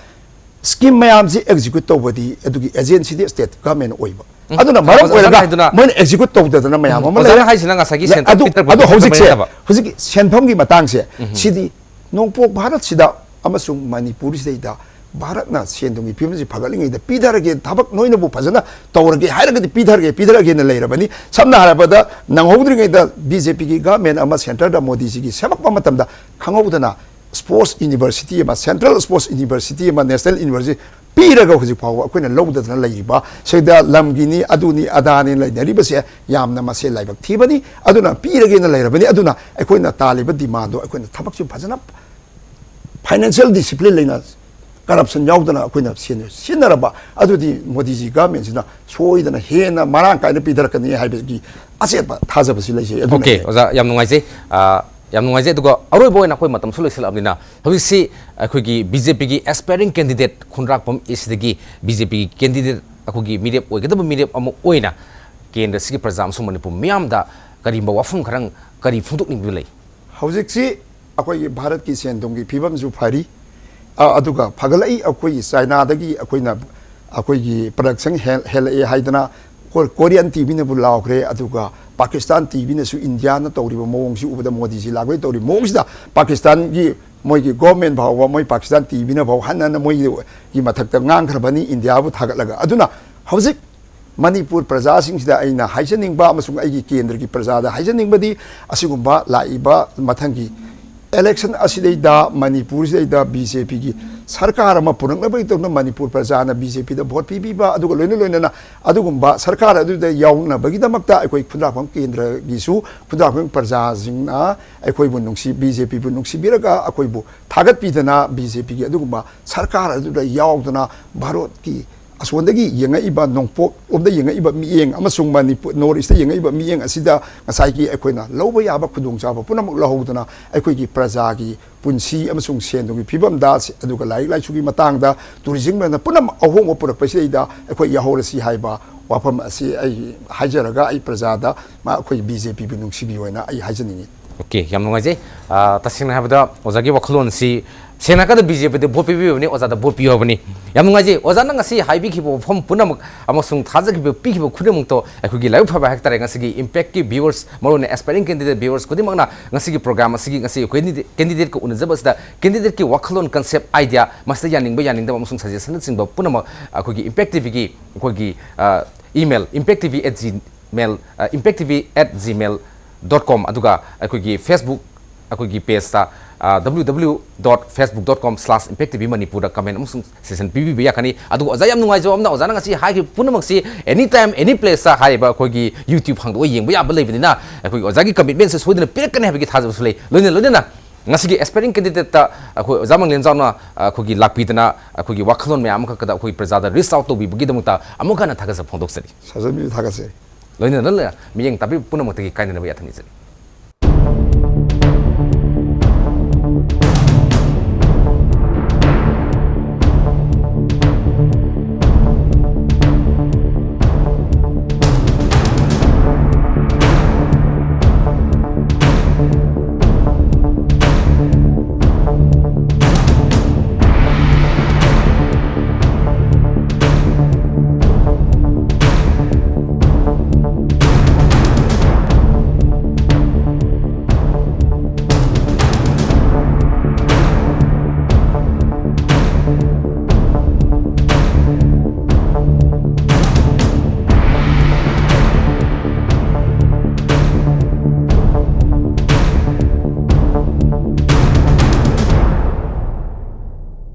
scheme ꯃꯌꯥꯝꯁꯤ execute ꯇꯧꯕꯗꯤ ꯑꯗꯨꯒꯤ agencyꯗꯤ state government ꯑꯣꯏꯕ꯫ ꯎꯝ꯫ ꯑꯗꯨꯅ ꯃꯔꯝ ꯑꯣꯖꯥ, ꯑꯣꯖꯥꯅ ꯑꯣꯏꯔꯒ ꯍꯥꯏꯗꯨꯅ ꯃꯣꯏꯅ execute ꯇꯧꯗꯗꯅ ꯃꯌꯥꯝ ꯑꯃ ꯑꯣꯖꯥꯅ ꯂꯩꯔꯦ꯫ ꯍꯥꯏꯁꯤꯅ ꯉꯁꯥꯏꯒꯤ ꯂ-, centre ꯑꯗꯨ, ꯄꯤꯛꯇꯛ ꯑꯗꯨ ꯄꯤꯛꯇꯛ ꯍꯧꯖꯤꯛꯁꯦ, ꯅꯠꯇꯕ꯫ ꯍꯧꯖꯤꯛꯀꯤ ꯁꯦꯟꯐꯝꯒꯤ ꯃꯇꯥꯡꯁꯦ, ꯎꯝ꯫ ꯁꯤꯗꯤ ꯅꯣꯡꯄꯣꯛ ꯚꯥꯔꯠꯁꯤꯗ ꯑꯃꯁꯨꯡ ꯃꯅꯤꯄꯨꯔꯁꯤꯗꯩꯗ ꯚꯥꯔꯠꯅ ꯁꯦꯟ ꯊꯨꯝꯒꯤ ꯐꯤꯕꯝꯁꯤ ꯐꯒꯠꯂꯤꯉꯩꯗ ꯄꯤꯊꯔꯒꯦ, ꯊꯕꯛ ꯅꯣꯏꯅꯕꯨ ꯐꯖꯅ ꯇꯧꯔꯒꯦ ꯍꯥꯏꯔꯒꯗꯤ ꯄꯤꯊꯔꯒꯦ, ꯄꯤꯊꯔꯒꯦꯅ ꯂꯩꯔꯕꯅꯤ꯫ ꯁꯝꯅ ꯍꯥꯏꯔꯕꯗ, ꯅꯪꯍꯧꯗ꯭ꯔꯤꯉꯩꯗ BJPꯒꯤ government ꯑꯃ centreꯗ ꯃꯣꯗꯤꯖꯤꯒꯤ ꯁꯦꯝꯃꯛꯄ ꯃꯇꯝꯗ ꯈꯪꯍꯧꯗꯅ sports university ꯑꯃ, central sports university ꯑꯃ, national university ꯄꯤꯔꯒ ꯍꯧꯖꯤꯛ ꯐꯥꯎꯕ ꯑꯩꯈꯣꯏꯅ ꯂꯧꯗꯗꯅ ꯂꯩꯔꯤꯕ, ꯁꯤꯗ ꯂꯝꯒꯤꯅꯤ, ꯑꯗꯨꯅꯤ, ꯑꯗꯥꯅꯤ ꯂꯩꯅꯔꯤꯕꯁꯦ ꯌꯥꯝꯅ ꯃꯁꯦ ꯂꯥꯏꯕꯛ ꯊꯤꯕꯅꯤ꯫ ꯑꯗꯨꯅ ꯄꯤꯔꯒꯦꯅ ꯂꯩꯔꯕꯅꯤ꯫ ꯑꯗꯨꯅ ꯑꯩꯈꯣꯏꯅ ꯇꯥꯜꯂꯤꯕ demandꯗꯣ ꯑꯩꯈꯣꯏꯅ ꯊꯕꯛꯁꯨ ꯐꯖꯅ financial discipline ꯂꯩꯅ, corruption ꯌꯥꯎꯗꯅ ꯑꯩꯈꯣꯏꯅ ꯁꯦꯟ ꯁꯤꯖꯤꯟꯅꯔꯕ, ꯑꯗꯨꯗꯤ ꯃꯣꯗꯤꯖꯤ governmentꯁꯤꯅ ꯁꯣꯏꯗꯅ ꯍꯦꯟꯅ ꯃꯔꯥꯡ ꯀꯥꯏꯅ ꯄꯤꯊꯔꯛꯀꯅꯤ ꯍꯥꯏꯕꯒꯤ ꯑꯆꯦꯠꯄ ꯊꯥꯖꯕꯁꯤ ꯂꯩꯖꯩ꯫ ꯑꯗꯨꯅ Okay, ꯑꯣꯖꯥ, ꯌꯥꯝ ꯅꯨꯡꯉꯥꯏꯖꯩ꯫ ꯑ, ꯌꯥꯝ ꯅꯨꯡꯉꯥꯏꯖꯩ꯫ ꯑꯗꯨꯒ ꯑꯔꯣꯏꯕ ꯑꯣꯏꯅ ꯑꯩꯈꯣꯏ ꯃꯇꯝꯁꯨ ꯂꯣꯏꯁꯤꯜꯂꯛꯑꯕꯅꯤꯅ, ꯍꯧꯖꯤꯛꯁꯤ ꯑꯩꯈꯣꯏꯒꯤ BJPꯒꯤ aspiring candidate ꯈꯨꯟꯗ꯭ꯔꯥꯛꯄꯝ Eastꯇꯒꯤ BJPꯒꯤ candidate, ꯑꯩꯈꯣꯏꯒꯤ ꯃꯤꯔꯦꯞ ꯑꯣꯏꯒꯗꯕ ꯃꯤꯔꯦꯞ ꯑꯃ ꯑꯣꯏꯅ ꯀꯦꯟꯗ꯭ꯔꯁꯤꯒꯤ ꯄ꯭ꯔꯖꯥ ꯑꯃꯁꯨꯡ ꯃꯅꯤꯄꯨꯔ ꯃꯤꯌꯥꯝꯗ ꯀꯔꯤꯒꯨꯝꯕ ꯋꯥꯐꯝ ꯈꯔꯪ ꯀꯔꯤ ꯐꯣꯡꯗꯣꯛꯅꯤꯡꯕ ꯂꯩ? ꯍꯧꯖꯤꯛꯁꯤ ꯑꯩꯈꯣꯏꯒꯤ ꯚꯥꯔꯠꯀꯤ ꯁꯦꯟ ꯊꯨꯝꯒꯤ ꯐꯤꯕꯝꯁꯨ ꯐꯔꯤ, ꯑ, ꯑꯗꯨꯒ ꯐꯒꯠꯂꯛꯏ꯫ ꯑꯩꯈꯣꯏꯒꯤ ꯆꯥꯏꯅꯥꯗꯒꯤ ꯑꯩꯈꯣꯏꯅ, ꯑꯩꯈꯣꯏꯒꯤ production ꯍꯦꯜ-, ꯍꯦꯜꯂꯛꯑꯦ ꯍꯥꯏꯗꯅ ꯀꯣ-, Korean TVꯅꯕꯨ ꯂꯥꯎꯈ꯭ꯔꯦ, ꯑꯗꯨꯒ Pakistan TVꯅꯁꯨ ꯏꯟꯗꯤꯌꯥꯅ ꯇꯧꯔꯤꯕ ꯃꯑꯣꯡꯁꯤ ꯎꯕꯗ, ꯃꯣꯗꯤꯁꯤ ꯂꯥꯛꯄꯩ ꯇꯧꯔꯤꯕ ꯃꯑꯣꯡꯁꯤꯗ Pakistanꯒꯤ ꯃꯣꯏꯒꯤ government ꯐꯥꯎꯕ, ꯃꯣꯏ Pakistan TVꯅ ꯐꯥꯎꯕ ꯍꯟꯅ ꯍꯟꯅ ꯃꯣꯏꯒꯤ ꯃꯊꯛꯇ ꯉꯥꯡꯈ꯭ꯔꯕꯅꯤ ꯏꯟꯗꯤꯌꯥꯕꯨ ꯊꯥꯒꯠꯂꯒ꯫ ꯑꯗꯨꯅ ꯍꯧꯖꯤꯛ ꯃꯅꯤꯄꯨꯔ ꯄ꯭ꯔꯖꯥꯁꯤꯡꯁꯤꯗ ꯑꯩꯅ ꯍꯥꯏꯖꯅꯤꯡꯕ ꯑꯃꯁꯨꯡ ꯑꯩꯒꯤ ꯀꯦꯟꯗ꯭ꯔꯒꯤ ꯄ꯭ꯔꯖꯥꯗ ꯍꯥꯏꯖꯅꯤꯡꯕꯗꯤ, ꯑꯁꯤꯒꯨꯝꯕ ꯂꯥꯛꯏꯕ ꯃꯊꯪꯒꯤ election ꯑꯁꯤꯗꯩꯗ ꯃꯅꯤꯄꯨꯔꯁꯤꯗꯩꯗ B J Pꯒꯤ ꯁꯔꯀꯥꯔ ꯑꯃ ꯄꯨꯔꯛꯅꯕꯒꯤꯗꯃꯛꯇ ꯃꯅꯤꯄꯨꯔ ꯄ꯭ꯔꯖꯥꯅ B J Pꯗ vote ꯄꯤꯕꯤꯕ, ꯑꯗꯨꯒ ꯂꯣꯏꯅ ꯂꯣꯏꯅꯅ ꯑꯗꯨꯒꯨꯝꯕ ꯁꯔꯀꯥꯔ ꯑꯗꯨꯗ ꯌꯥꯎꯅꯕꯒꯤꯗꯃꯛꯇ ꯑꯩꯈꯣꯏ ꯈꯨꯟꯗ꯭ꯔꯥꯛꯄꯝ ꯀꯦꯟꯗ꯭ꯔꯒꯤꯁꯨ ꯈꯨꯟꯗ꯭ꯔꯥꯛꯄꯝ ꯄ꯭ꯔꯖꯥꯁꯤꯡꯅ ꯑꯩꯈꯣꯏꯕꯨ ꯅꯨꯡꯁꯤ, B J Pꯕꯨ ꯅꯨꯡꯁꯤꯕꯤꯔꯒ ꯑꯩꯈꯣꯏꯕꯨ ꯊꯥꯒꯠꯄꯤꯗꯅ B J Pꯒꯤ ꯑꯗꯨꯒꯨꯝꯕ ꯁꯔꯀꯥꯔ ꯑꯗꯨꯗ ꯌꯥꯎꯗꯅ ꯚꯥꯔꯠꯀꯤ ꯑꯁꯣꯝꯗꯒꯤ ꯌꯦꯡꯉꯛꯏꯕ, ꯅꯣꯡꯄꯣꯛ ꯂꯣꯝꯗ ꯌꯦꯡꯉꯛꯏꯕ ꯃꯤꯠꯌꯦꯡ ꯑꯃꯁꯨꯡ ꯃꯅꯤꯄꯨꯔ North Eastꯇ ꯌꯦꯡꯉꯛꯏꯕ ꯃꯤꯠꯌꯦꯡ ꯑꯁꯤꯗ ꯉꯁꯥꯏꯒꯤ ꯑꯩꯈꯣꯏꯅ ꯂꯧꯕ ꯌꯥꯕ ꯈꯨꯗꯣꯡꯆꯥꯕ ꯄꯨꯝꯅꯃꯛ ꯂꯧꯍꯧꯗꯨꯅ ꯑꯩꯈꯣꯏꯒꯤ ꯄ꯭ꯔꯖꯥꯒꯤ ꯄꯨꯟꯁꯤ ꯑꯃꯁꯨꯡ ꯁꯦꯟ ꯊꯨꯝꯒꯤ ꯐꯤꯕꯝꯗ, ꯑꯗꯨꯒ ꯂꯥꯏꯔꯤꯛ ꯂꯥꯏꯁꯨꯒꯤ ꯃꯇꯥꯡꯗ, tourismꯗ ꯄꯨꯝꯅꯃꯛ ꯑꯍꯣꯡꯕ ꯄꯨꯔꯛꯄꯁꯤꯗꯩꯗ ꯑꯩꯈꯣꯏ ꯌꯥꯎꯍꯧꯔꯁꯤ ꯍꯥꯏꯕ ꯋꯥꯐꯝ ꯑꯁꯤ ꯑꯩ ꯍꯥꯏꯖꯔꯒ ꯑꯩ ꯄ꯭ꯔꯖꯥꯗ ꯃꯥ ꯑꯩꯈꯣꯏ B J Pꯕꯨ ꯅꯨꯡꯁꯤꯕꯤꯌꯨ ꯍꯥꯏꯅ ꯑꯩ ꯍꯥꯏꯖꯅꯤꯡꯉꯤ꯫ ꯑꯣꯀꯦ, ꯌꯥꯝ ꯅꯨꯡꯉꯥꯏꯖꯩ꯫ ꯑꯥ, ꯇꯁꯦꯡꯅ ꯍꯥꯏꯕꯗ ꯑꯣꯖꯥꯒꯤ ꯋꯥꯈꯜꯂꯣꯟꯁꯤ, ꯁꯦꯡꯅ ꯍꯥꯏꯔꯀꯥꯟꯗ B J Pꯗ vote ꯄꯤꯕꯤꯕꯅꯤ, ꯑꯣꯖꯥꯗ vote ꯄꯤꯌꯨ ꯍꯥꯏꯕꯅꯤ꯫ ꯌꯥꯝ ꯅꯨꯡꯉꯥꯏꯖꯩ꯫ ꯑꯣꯖꯥꯅ ꯉꯁꯤ ꯍꯥꯏꯕꯤꯈꯤꯕ ꯋꯥꯐꯝ ꯄꯨꯝꯅꯃꯛ ꯑꯃꯁꯨꯡ ꯊꯥꯖꯈꯤꯕ ꯄꯤꯈꯤꯕ ꯈꯨꯗꯤꯡꯃꯛꯇꯣ ꯑꯩꯈꯣꯏꯒꯤ ꯂꯥꯏꯕꯛ ꯐꯕ ꯍꯥꯏꯇꯥꯔꯦ, ꯉꯁꯤꯒꯤ Impactꯀꯤ viewers, ꯃꯔꯨꯑꯣꯏꯅ aspiring candidate viewers ꯈꯨꯗꯤꯡꯃꯛꯅ ꯉꯁꯤꯒꯤ program ꯑꯁꯤꯒꯤ, ꯉꯁꯤ ꯑꯩꯈꯣꯏ candidate, candidateꯀ ꯎꯅꯖꯕ ꯑꯁꯤꯗ candidateꯀꯤ ꯋꯥꯈꯜꯂꯣꯟ, concept, idea, ꯃꯁꯤꯗ ꯌꯥꯅꯤꯡꯕ ꯌꯥꯅꯤꯡꯗꯕ ꯑꯃꯁꯨꯡ suggestionꯅꯆꯤꯡꯕ ꯄꯨꯝꯅꯃꯛ ꯑꯩꯈꯣꯏꯒꯤ Impact TVꯒꯤ ꯑꯩꯈꯣꯏꯒꯤ, ꯑ, email impacttv@gmail, ꯑ, impacttv@gmail dot com, ꯑꯗꯨꯒ ꯑꯩꯈꯣꯏꯒꯤ Facebook, ꯑꯩꯈꯣꯏꯒꯤ pageꯇ, ꯑ, W W W dot facebook dot com slash impact T V Manipurꯗ comment ꯑꯃꯁꯨꯡ suggestion ꯄꯤꯕꯤꯕ ꯌꯥꯒꯅꯤ꯫ ꯑꯗꯨꯒ ꯑꯣꯖꯥ, ꯌꯥꯝ ꯅꯨꯡꯉꯥꯏꯖꯕ ꯑꯃꯅ, ꯑꯣꯖꯥꯅ ꯉꯁꯤ ꯍꯥꯏꯈꯤꯕ ꯄꯨꯝꯅꯃꯛꯁꯤ any time, any placeꯇ ꯍꯥꯏꯔꯤꯕ ꯑꯩꯈꯣꯏꯒꯤ YouTube ꯍꯥꯡꯗꯣꯛꯑ ꯌꯦꯡꯕ ꯌꯥꯕ ꯂꯩꯕꯅꯤꯅ, ꯑꯩꯈꯣꯏꯒꯤ ꯑꯣꯖꯥꯒꯤ commitmentꯁꯦ ꯁꯣꯏꯗꯅ ꯄꯤꯔꯛꯀꯅꯤ ꯍꯥꯏꯕꯒꯤ ꯊꯥꯖꯕꯁꯨ ꯂꯩ꯫ ꯂꯣꯏꯅ ꯂꯣꯏꯅꯅ ꯉꯁꯤꯒꯤ aspiring candidateꯇ ꯑꯩꯈꯣꯏ ꯑꯣꯖꯥ ꯃꯪꯂꯦꯝꯖꯥꯎꯅ, ꯑ, ꯑꯩꯈꯣꯏꯒꯤ ꯂꯥꯛꯄꯤꯗꯅ ꯑꯩꯈꯣꯏꯒꯤ ꯋꯥꯈꯜꯂꯣꯟ ꯃꯌꯥꯝ ꯑꯃꯈꯛꯇꯗ ꯑꯩꯈꯣꯏ ꯄ꯭ꯔꯖꯥꯗ reach out ꯇꯧꯕꯤꯕꯒꯤꯗꯃꯛꯇ ꯑꯃꯨꯛ ꯍꯟꯅ ꯊꯥꯒꯠꯆꯕ ꯐꯣꯡꯗꯣꯛꯆꯔꯤ꯫ ꯁꯥꯖꯟꯕꯤꯕ ꯊꯥꯒꯠꯆꯔꯤ꯫ ꯂꯣꯏꯅꯅ ꯂꯣꯏꯅꯅ ꯃꯤꯠꯌꯦꯡ ꯇꯥꯕꯤꯕ ꯄꯨꯝꯅꯃꯛꯇꯒꯤ ꯀꯥꯏꯅꯅꯕ ꯌꯥꯊꯪ ꯅꯤꯖꯔꯤ꯫